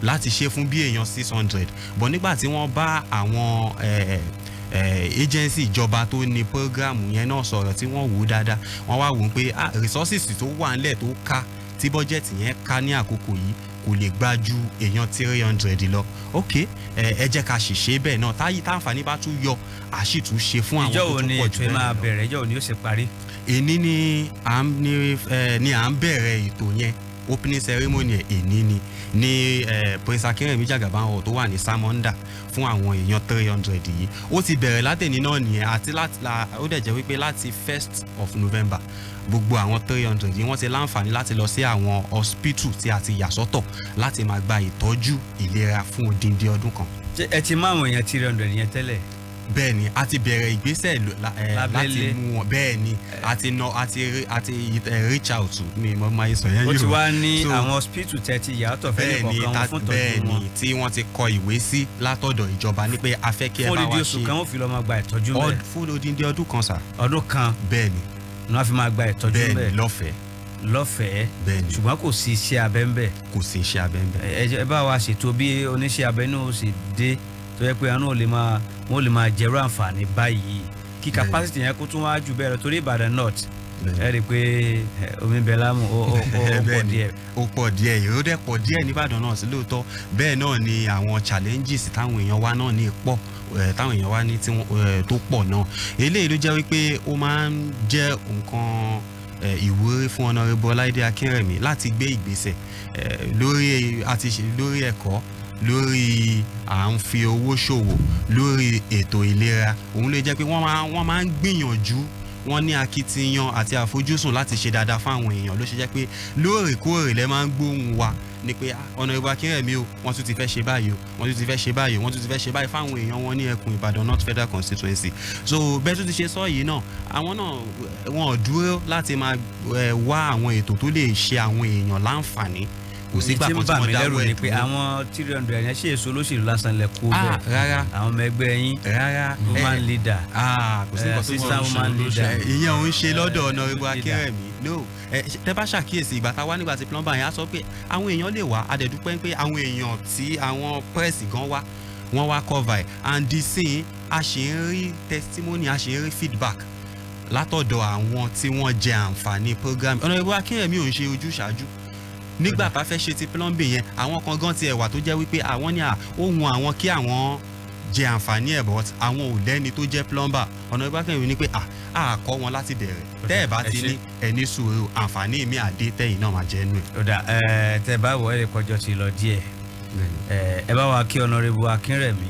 láti ṣe fún bí èèyàn 600, but nígbà tí wọ́n bá àwọn agency ìjọba tó ní program yẹn náà sọ̀rọ̀, tí wọ́n wò ó dáadáa, wọ́n wá wò ó pé, ah, resources tó wà ńlẹ̀ tó ká, tí budget yẹn ká ní àkókò yìí, kò lè gbà ju èèyàn 300 lọ. Ok, ẹ jẹ́ ká sì ṣe bẹ́ẹ̀ náà. Táyì táǹfààní bá tún yọ, àṣìtún ṣe fún àwọn Ìjọ tó wo tún ni pọ̀ ètò jù ẹ bẹ́ẹ̀ máa lọ. bẹ̀rẹ̀? Ìjọ wo ni ó sì parí? Èní ni à ń ní ẹ ni à ń bẹ̀rẹ̀ ètò yẹn. Opening ceremony ẹ̀, èní ni ní Prince Akínrẹ̀mí Jagaban Hall tó wà ní Samonda fún àwọn èèyàn 300 yìí. Ó ti bẹ̀rẹ̀ látẹ̀ní náà nìyẹn, àti láti la ó dẹ̀ jẹ́ wípé láti 1st of November, gbogbo àwọn 300 yìí, wọ́n ti láǹfààní láti lọ sí àwọn hospital tí a ti yà sọ́tọ̀ láti máa gba ìtọ́jú ìlera fún odindi ọdún kan. Ṣé ẹ ti mú àwọn èèyàn 300 yẹn tẹ́lẹ̀? Bẹ́ẹ̀ ni, a ti bẹ̀rẹ̀ ìgbésẹ̀ láti Lábẹ́lé. mú wọn. Bẹ́ẹ̀ ni, a ti nà a ti rí- a ti reach out to mi mo máa sọ yẹn Ó ti Yorùbá. wá ní So, àwọn hospital tẹ́ ti yàtọ̀ fẹ́ bẹ́ẹ̀ ni nìkọ̀ọ̀kan fún bẹ́ẹ̀ tọ́jú wọn. ni, tí wọ́n ti kọ ìwé sí látọ̀dọ̀ ìjọba ní pé a fẹ́ kí ẹ Fún bá odidi wa oṣù ṣe. kan, wọ́n fi lọ máa gba ìtọ́jú ńbẹ̀? Fún odindi ọdún kan sà. Ọdún kan? Bẹ́ẹ̀ ni. Ni wọ́n fi máa gba ìtọ́jú Bẹ́ẹ̀ ńbẹ̀? ni, lọ́fẹ̀ẹ́. Lọ́fẹ̀ẹ́? Bẹ́ẹ̀ ni. Ṣùgbọ́n kò sí iṣẹ́ abẹ ńbẹ̀? Kò sí iṣẹ́ abẹ ńbẹ̀. Ẹ bá wa ṣètò bí oníṣẹ́ abẹ náà ó sì dé, tó yẹ pé àwọn náà lè máa wọ́n lè máa jẹ́rú àǹfààní báyìí, kí capacity yẹn kó tún wá jù bẹ́ẹ̀ lọ, torí Ìbàdàn North, ẹ rí i pé omi bẹ lámù, ó pọ̀ Bẹ́ẹ̀ ni, díẹ̀. Ó pọ̀ díẹ̀, èrò dẹ̀ pọ̀ díẹ̀ nìbàdàn náà sí lóòótọ́. Bẹ́ẹ̀ náà ni àwọn challenges táwọn èèyàn wa náà ní pọ̀, táwọn èèyàn wa ní tí wọ́n tó pọ̀ náà. Eléyìí ló jẹ́ wípé ó máa ń jẹ́ nǹkan ìwúrí fún Honourable Ọláìdé Akínrẹ̀mí láti gbé ìgbésẹ̀ lórí àti lórí ẹ̀kọ́, lórí à ń fi owó ṣòwò, lórí ètò ìlera. Òun ló jẹ́ pé wọ́n máa ń gbìyànjú, wọ́n ní akitiyan àti àfojúsùn láti ṣe dáadáa fáwọn èèyàn. Ló ṣe jẹ́ pé lóòrèkóòrè lẹ máa ń gbóhùn wa ni pé, "Ah, Honourable Akínrẹ̀mí o, wọ́n tún ti fẹ́ ṣe báyìí o, wọ́n tún ti fẹ́ ṣe báyìí o, wọ́n tún ti fẹ́ ṣe báyìí fáwọn èèyàn wọn ní ẹkùn Ìbàdàn North Federal Constituency." So bẹ́ẹ̀ tún ti ṣe sọ yìí náà, àwọn náà wọn ò dúró láti máa wá àwọn ètò tó lè ṣe àwọn èèyàn láǹfààní. Kò sígbà kan tí wọ́n dáwọ́ ẹ̀ dúró. Ni pé àwọn 300 yẹn, ṣe èso olóṣèlú lásán lẹ kó bẹ́ẹ̀? Rárá. Àwọn ọmọ ẹgbẹ́ yín? Rárá. Woman leader? Kò sí nǹkan tó Sister woman leader? Ìyẹn ò ń ṣe lọ́dọ̀ Honorable Akínrẹ̀mí, no. Tẹ́ bá ṣàkíyèsí, ìgbà tá a wá nígbà tí plumber yẹn á sọ pé àwọn èèyàn lè wá, a dẹ̀ dúpẹ́ pé àwọn èèyàn tí àwọn press gan wá, wọ́n wá cover ẹ̀, and the scene, a ṣe ń rí testimony, a ṣe ń rí feedback látọ̀dọ̀ àwọn tí wọ́n jẹ àǹfààní program. Honorable Akínrẹ̀mí ò ń ṣe ojúṣàájú. Nígbà tá a fẹ́ ṣe ti plumbing yẹn, àwọn kan gan tiẹ̀ wà tó jẹ́ wípé àwọn ní ohun àwọn kí àwọn jẹ àǹfààní ẹ̀, but àwọn ò lẹ́ni tó jẹ́ plumber. Honorable Akínrẹ̀mí ní pé à kọ́ wọn láti bẹ̀rẹ̀, tẹ́ ẹ̀ bá ti ní ẹni sùúrù, àǹfààní mi àdé tẹ́yìn náà máa jẹ́ nù ẹ̀. Ọ̀dà ẹ tẹ bá wọ ẹ lè kọjọ sí lọ díẹ̀. Ẹ bá wa kí Honorable Akínrẹ̀mí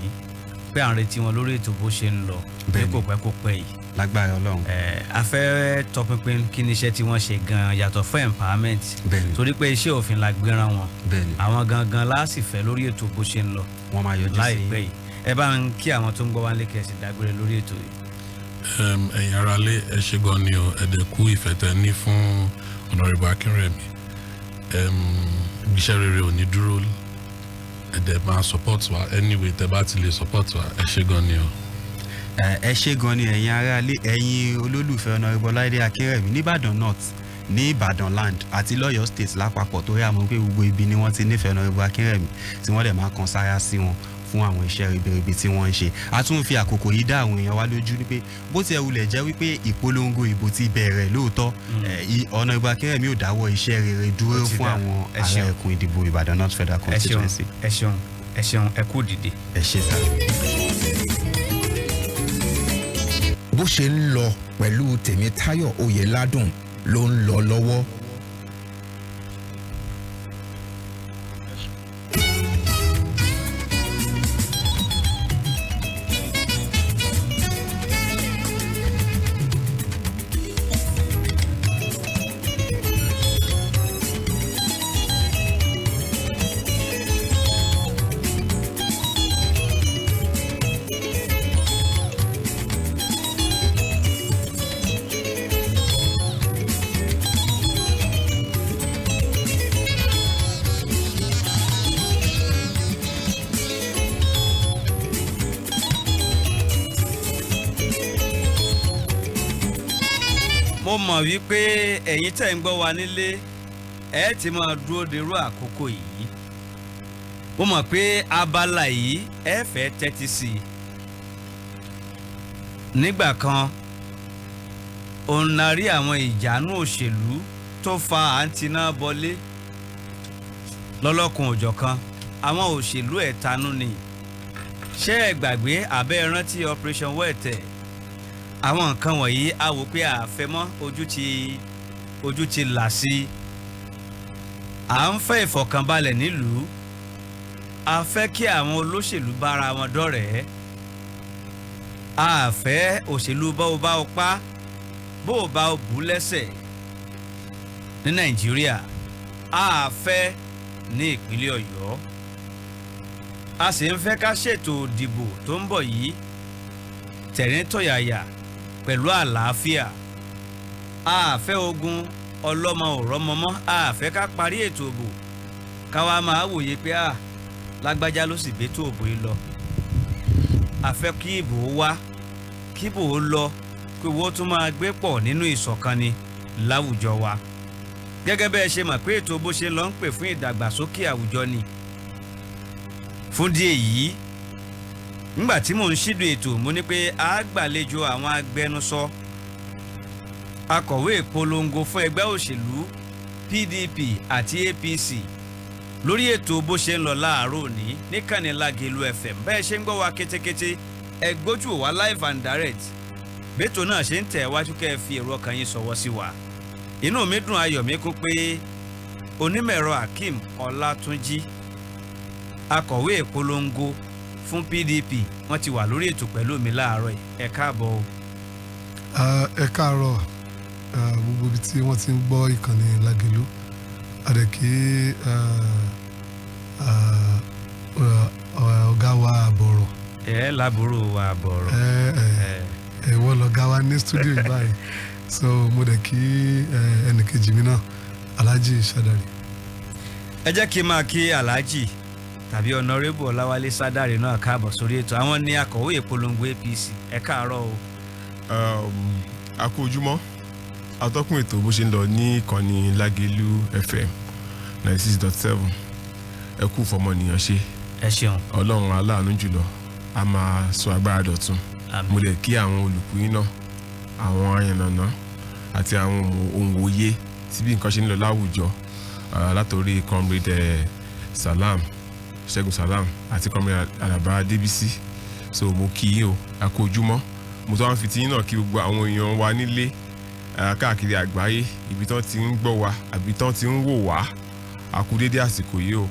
pé à ń retí wọn lórí ètò bó ṣe ń lọ ní kò pẹ́ kò pẹ́ yìí. Lágbára Ọlọ́run. A fẹ́ tọpinpin kí ni iṣẹ́ tí wọ́n ṣe gan-an yàtọ̀ fún empowerment, torí pé iṣẹ́ òfin la gbéra wọn. Àwọn gangan la sì fẹ́ lórí ètò bó ṣe ń lọ wọ́n máa yọjú sí láìpẹ́ yìí. Ẹ bá ń kí àwọn tó ń gbọ́ wá lé kẹsì dágbére lórí ètò yìí. Ẹ̀yin aráalé, ẹ ṣé gan ni o. Ẹ dẹ̀ kú ìfẹ́ tẹ́ ní fún Honorable Akínrẹ̀mí. Iṣẹ́ rere ò ní dúró. Ẹ dẹ̀ máa support wa anyway tẹ́ bá ti lè support wa. Ẹ ṣé gan ni o. Ẹ ṣé gan ni, ẹ̀yin aráalé, ẹ̀yin olólùfẹ́ Honorable Ọláìdé Akínrẹ̀mí nìbàdàn North, ní Ìbàdàn land àti lọ́yọ̀ State lápapọ̀, torí àmọ́ pé gbogbo ibi ni wọ́n ti nífẹ̀ẹ́ Honorable Akínrẹ̀mí, tí wọ́n dẹ̀ máa kan sára sí wọn fún àwọn iṣẹ́ ribiribi tí wọ́n ń ṣe. A tún fi àkókò yìí dá àwọn èèyàn wa lójú wípé bó tiẹ̀ wulẹ̀ jẹ́ wípé ìpolongo ìbò ti bẹ̀rẹ̀ lóòótọ́, Honorable Akínrẹ̀mí ò dáwọ́ iṣẹ́ rere dúró fún àwọn ará ẹkùn ìdìbò Ìbàdàn North Federal Constituency. Ẹ ṣeun, ẹ ṣeun, ẹ kú dìde. Ẹ ṣe sá. Bó ṣe ń lọ pẹ̀lú Tèmítáyọ̀ Oyèládùn ló ń lọ lọ́wọ́. Mo mọ̀ wípé ẹ̀yin tẹ̀ ń gbọ́ wa nílé, ẹ ti máa dúró derú àkókò yìí. Mo mọ̀ pé abala yìí ẹ fẹ́ tẹ́tí sí i. Nígbà kan òun la rí àwọn ìjànú òṣèlú tó fa àǹtiná bọlé lọ́lọ́kun òjọ̀kan. Àwọn òṣèlú ẹ̀tanú ni. Ṣé ẹ gbàgbé abẹ́ rántí Operation Wẹ̀tẹ̀? Àwọn nǹkan wọ̀nyí a wò pé àfẹ́mọ́, ojú ti là sí i. À ń fẹ́ ìfọ̀kànbalẹ̀ nílùú, a fẹ́ kí àwọn olóṣèlú bára wọn dọ́rẹ̀ẹ́, a fẹ́ òṣèlú bá o bá o pa, bó o bá o bù lẹ́sẹ̀ ní Nàìjíríà, a fẹ́ ní ìpínlẹ̀ Ọ̀yọ́. A sì ń fẹ́ ká ṣètò ìdìbò tó ń bọ̀ yìí tẹ̀ríntọ̀yàyà pẹ̀lú àlàáfíà. A fẹ́ ogun ọlọ́mọ òrọ́mọmọ́, a fẹ́ ká parí ètò òbò ká wá máa wòye pé a lágbájá ló sì gbé tó òbò yìí lọ. A fẹ́ kí ìbò wá, kí ìbò ó lọ, kí owó tún máa gbé pọ̀ nínú ìṣọ̀kan ni láwùjọ wa. Gẹ́gẹ́ bẹ́ẹ̀ ṣe mọ̀ pé ètò bó ṣe lọ ń pè fún ìdàgbàsókè àwùjọ ni. Fún díẹ̀ yìí, nígbà tí mò ń ṣídùú ètò, mo ní pé a gbàlejò àwọn agbẹnusọ, akọ̀wé ìpolongo fún ẹgbẹ́ òṣèlú PDP àti APC lórí ètò bó ṣe ń lọ láàárọ̀ òní níkànnì Lágelú FM. Bẹ́ẹ̀ ṣe ń gbọ́ wa kétékété, ẹ gbójú wa live and direct. Bẹ́tò náà ṣe ń tẹ̀ wájú, kẹ́ ẹ fi èrò ọkàn yín sọ̀wọ́ sí wa. Inú mi dùn, ayọ̀ mi kún pé onímọ̀ẹ̀rọ Akeem Ọlátúnjí, akọ̀wé ìpolongo fún PDP, wọ́n ti wà lórí ètò pẹ̀lú mi láàárọ̀ yìí. Ẹ káàbọ̀ o. Ẹ káàárọ̀ gbogbo ibi tí wọ́n ti ń gbọ́ ìkànnì Lágelú. Àdẹ̀kí ọ̀gá wa àbọ̀rọ̀. Ẹ lábúrò wa àbọ̀rọ̀. Ẹ wọ́n lọ̀gá wa ní stúdíò yìí báyìí, so mo dẹ̀ kí ẹnìkejì mi náà, Alhaji Shadari. Ẹ jẹ́ kí n máa kí Alhaji tàbí Honourable Ọláwálé Sádàrè náà káàbọ̀ sórí ètò. Àwọn ní akọ̀wé ìpolongo APC. Ẹ káàárọ̀ o. A kú ojúmọ́, atọ́kùn ètò bó ṣe ń lọ ní ìkànnì Lágelú FM 96.7. Ẹ kú fọmọnìyàn ṣe. Ẹ ṣeun. Ọlọ́run aláàánú jùlọ a máa sọ agbára dọ̀tun. Mo lè kí àwọn olùkú yín náà, àwọn ayànnànà àti àwọn òǹwòye tí bí nǹkan ṣe ń lọ láwùjọ, látòrí Comrade Salam Ṣẹ́gun Salam àti Comrade Alaba Débísí. So mo kí yín o, a kú ojúmọ́. Mo tún wá ń fi tiyín náà kí gbogbo àwọn èèyàn wa nílé káàkiri àgbáyé, ibi tán ti ń gbọ́ wa àbí tán ti ń wò wá. A kú dédé àsìkò yìí o.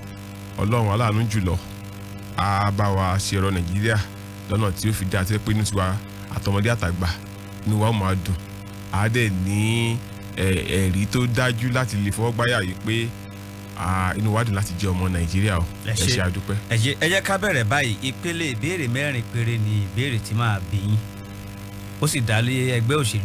Ọlọ́run aláàánú jùlọ á bá wa ṣe ọ̀rọ̀ Nàìjíríà lọ́nà tí ó fi dáa, tí ó pé inú tiwa àtọmọdé àtàgbà inú wa ó máa dùn. Á dẹ̀ ní ẹ̀rí tó dájú láti lè fọwọ́ gbáyà yìí pé inú wa dùn láti jẹ́ ọmọ Nàìjíríà o. Ẹ ṣé, a dúpẹ́. Ẹ jẹ́ ká bẹ̀rẹ̀ báyìí. Ìpele ìbéèrè mẹ́rin péré ni ìbéèrè tí máa bí yín, ó sì dá lé ẹgbẹ́ òṣèlú.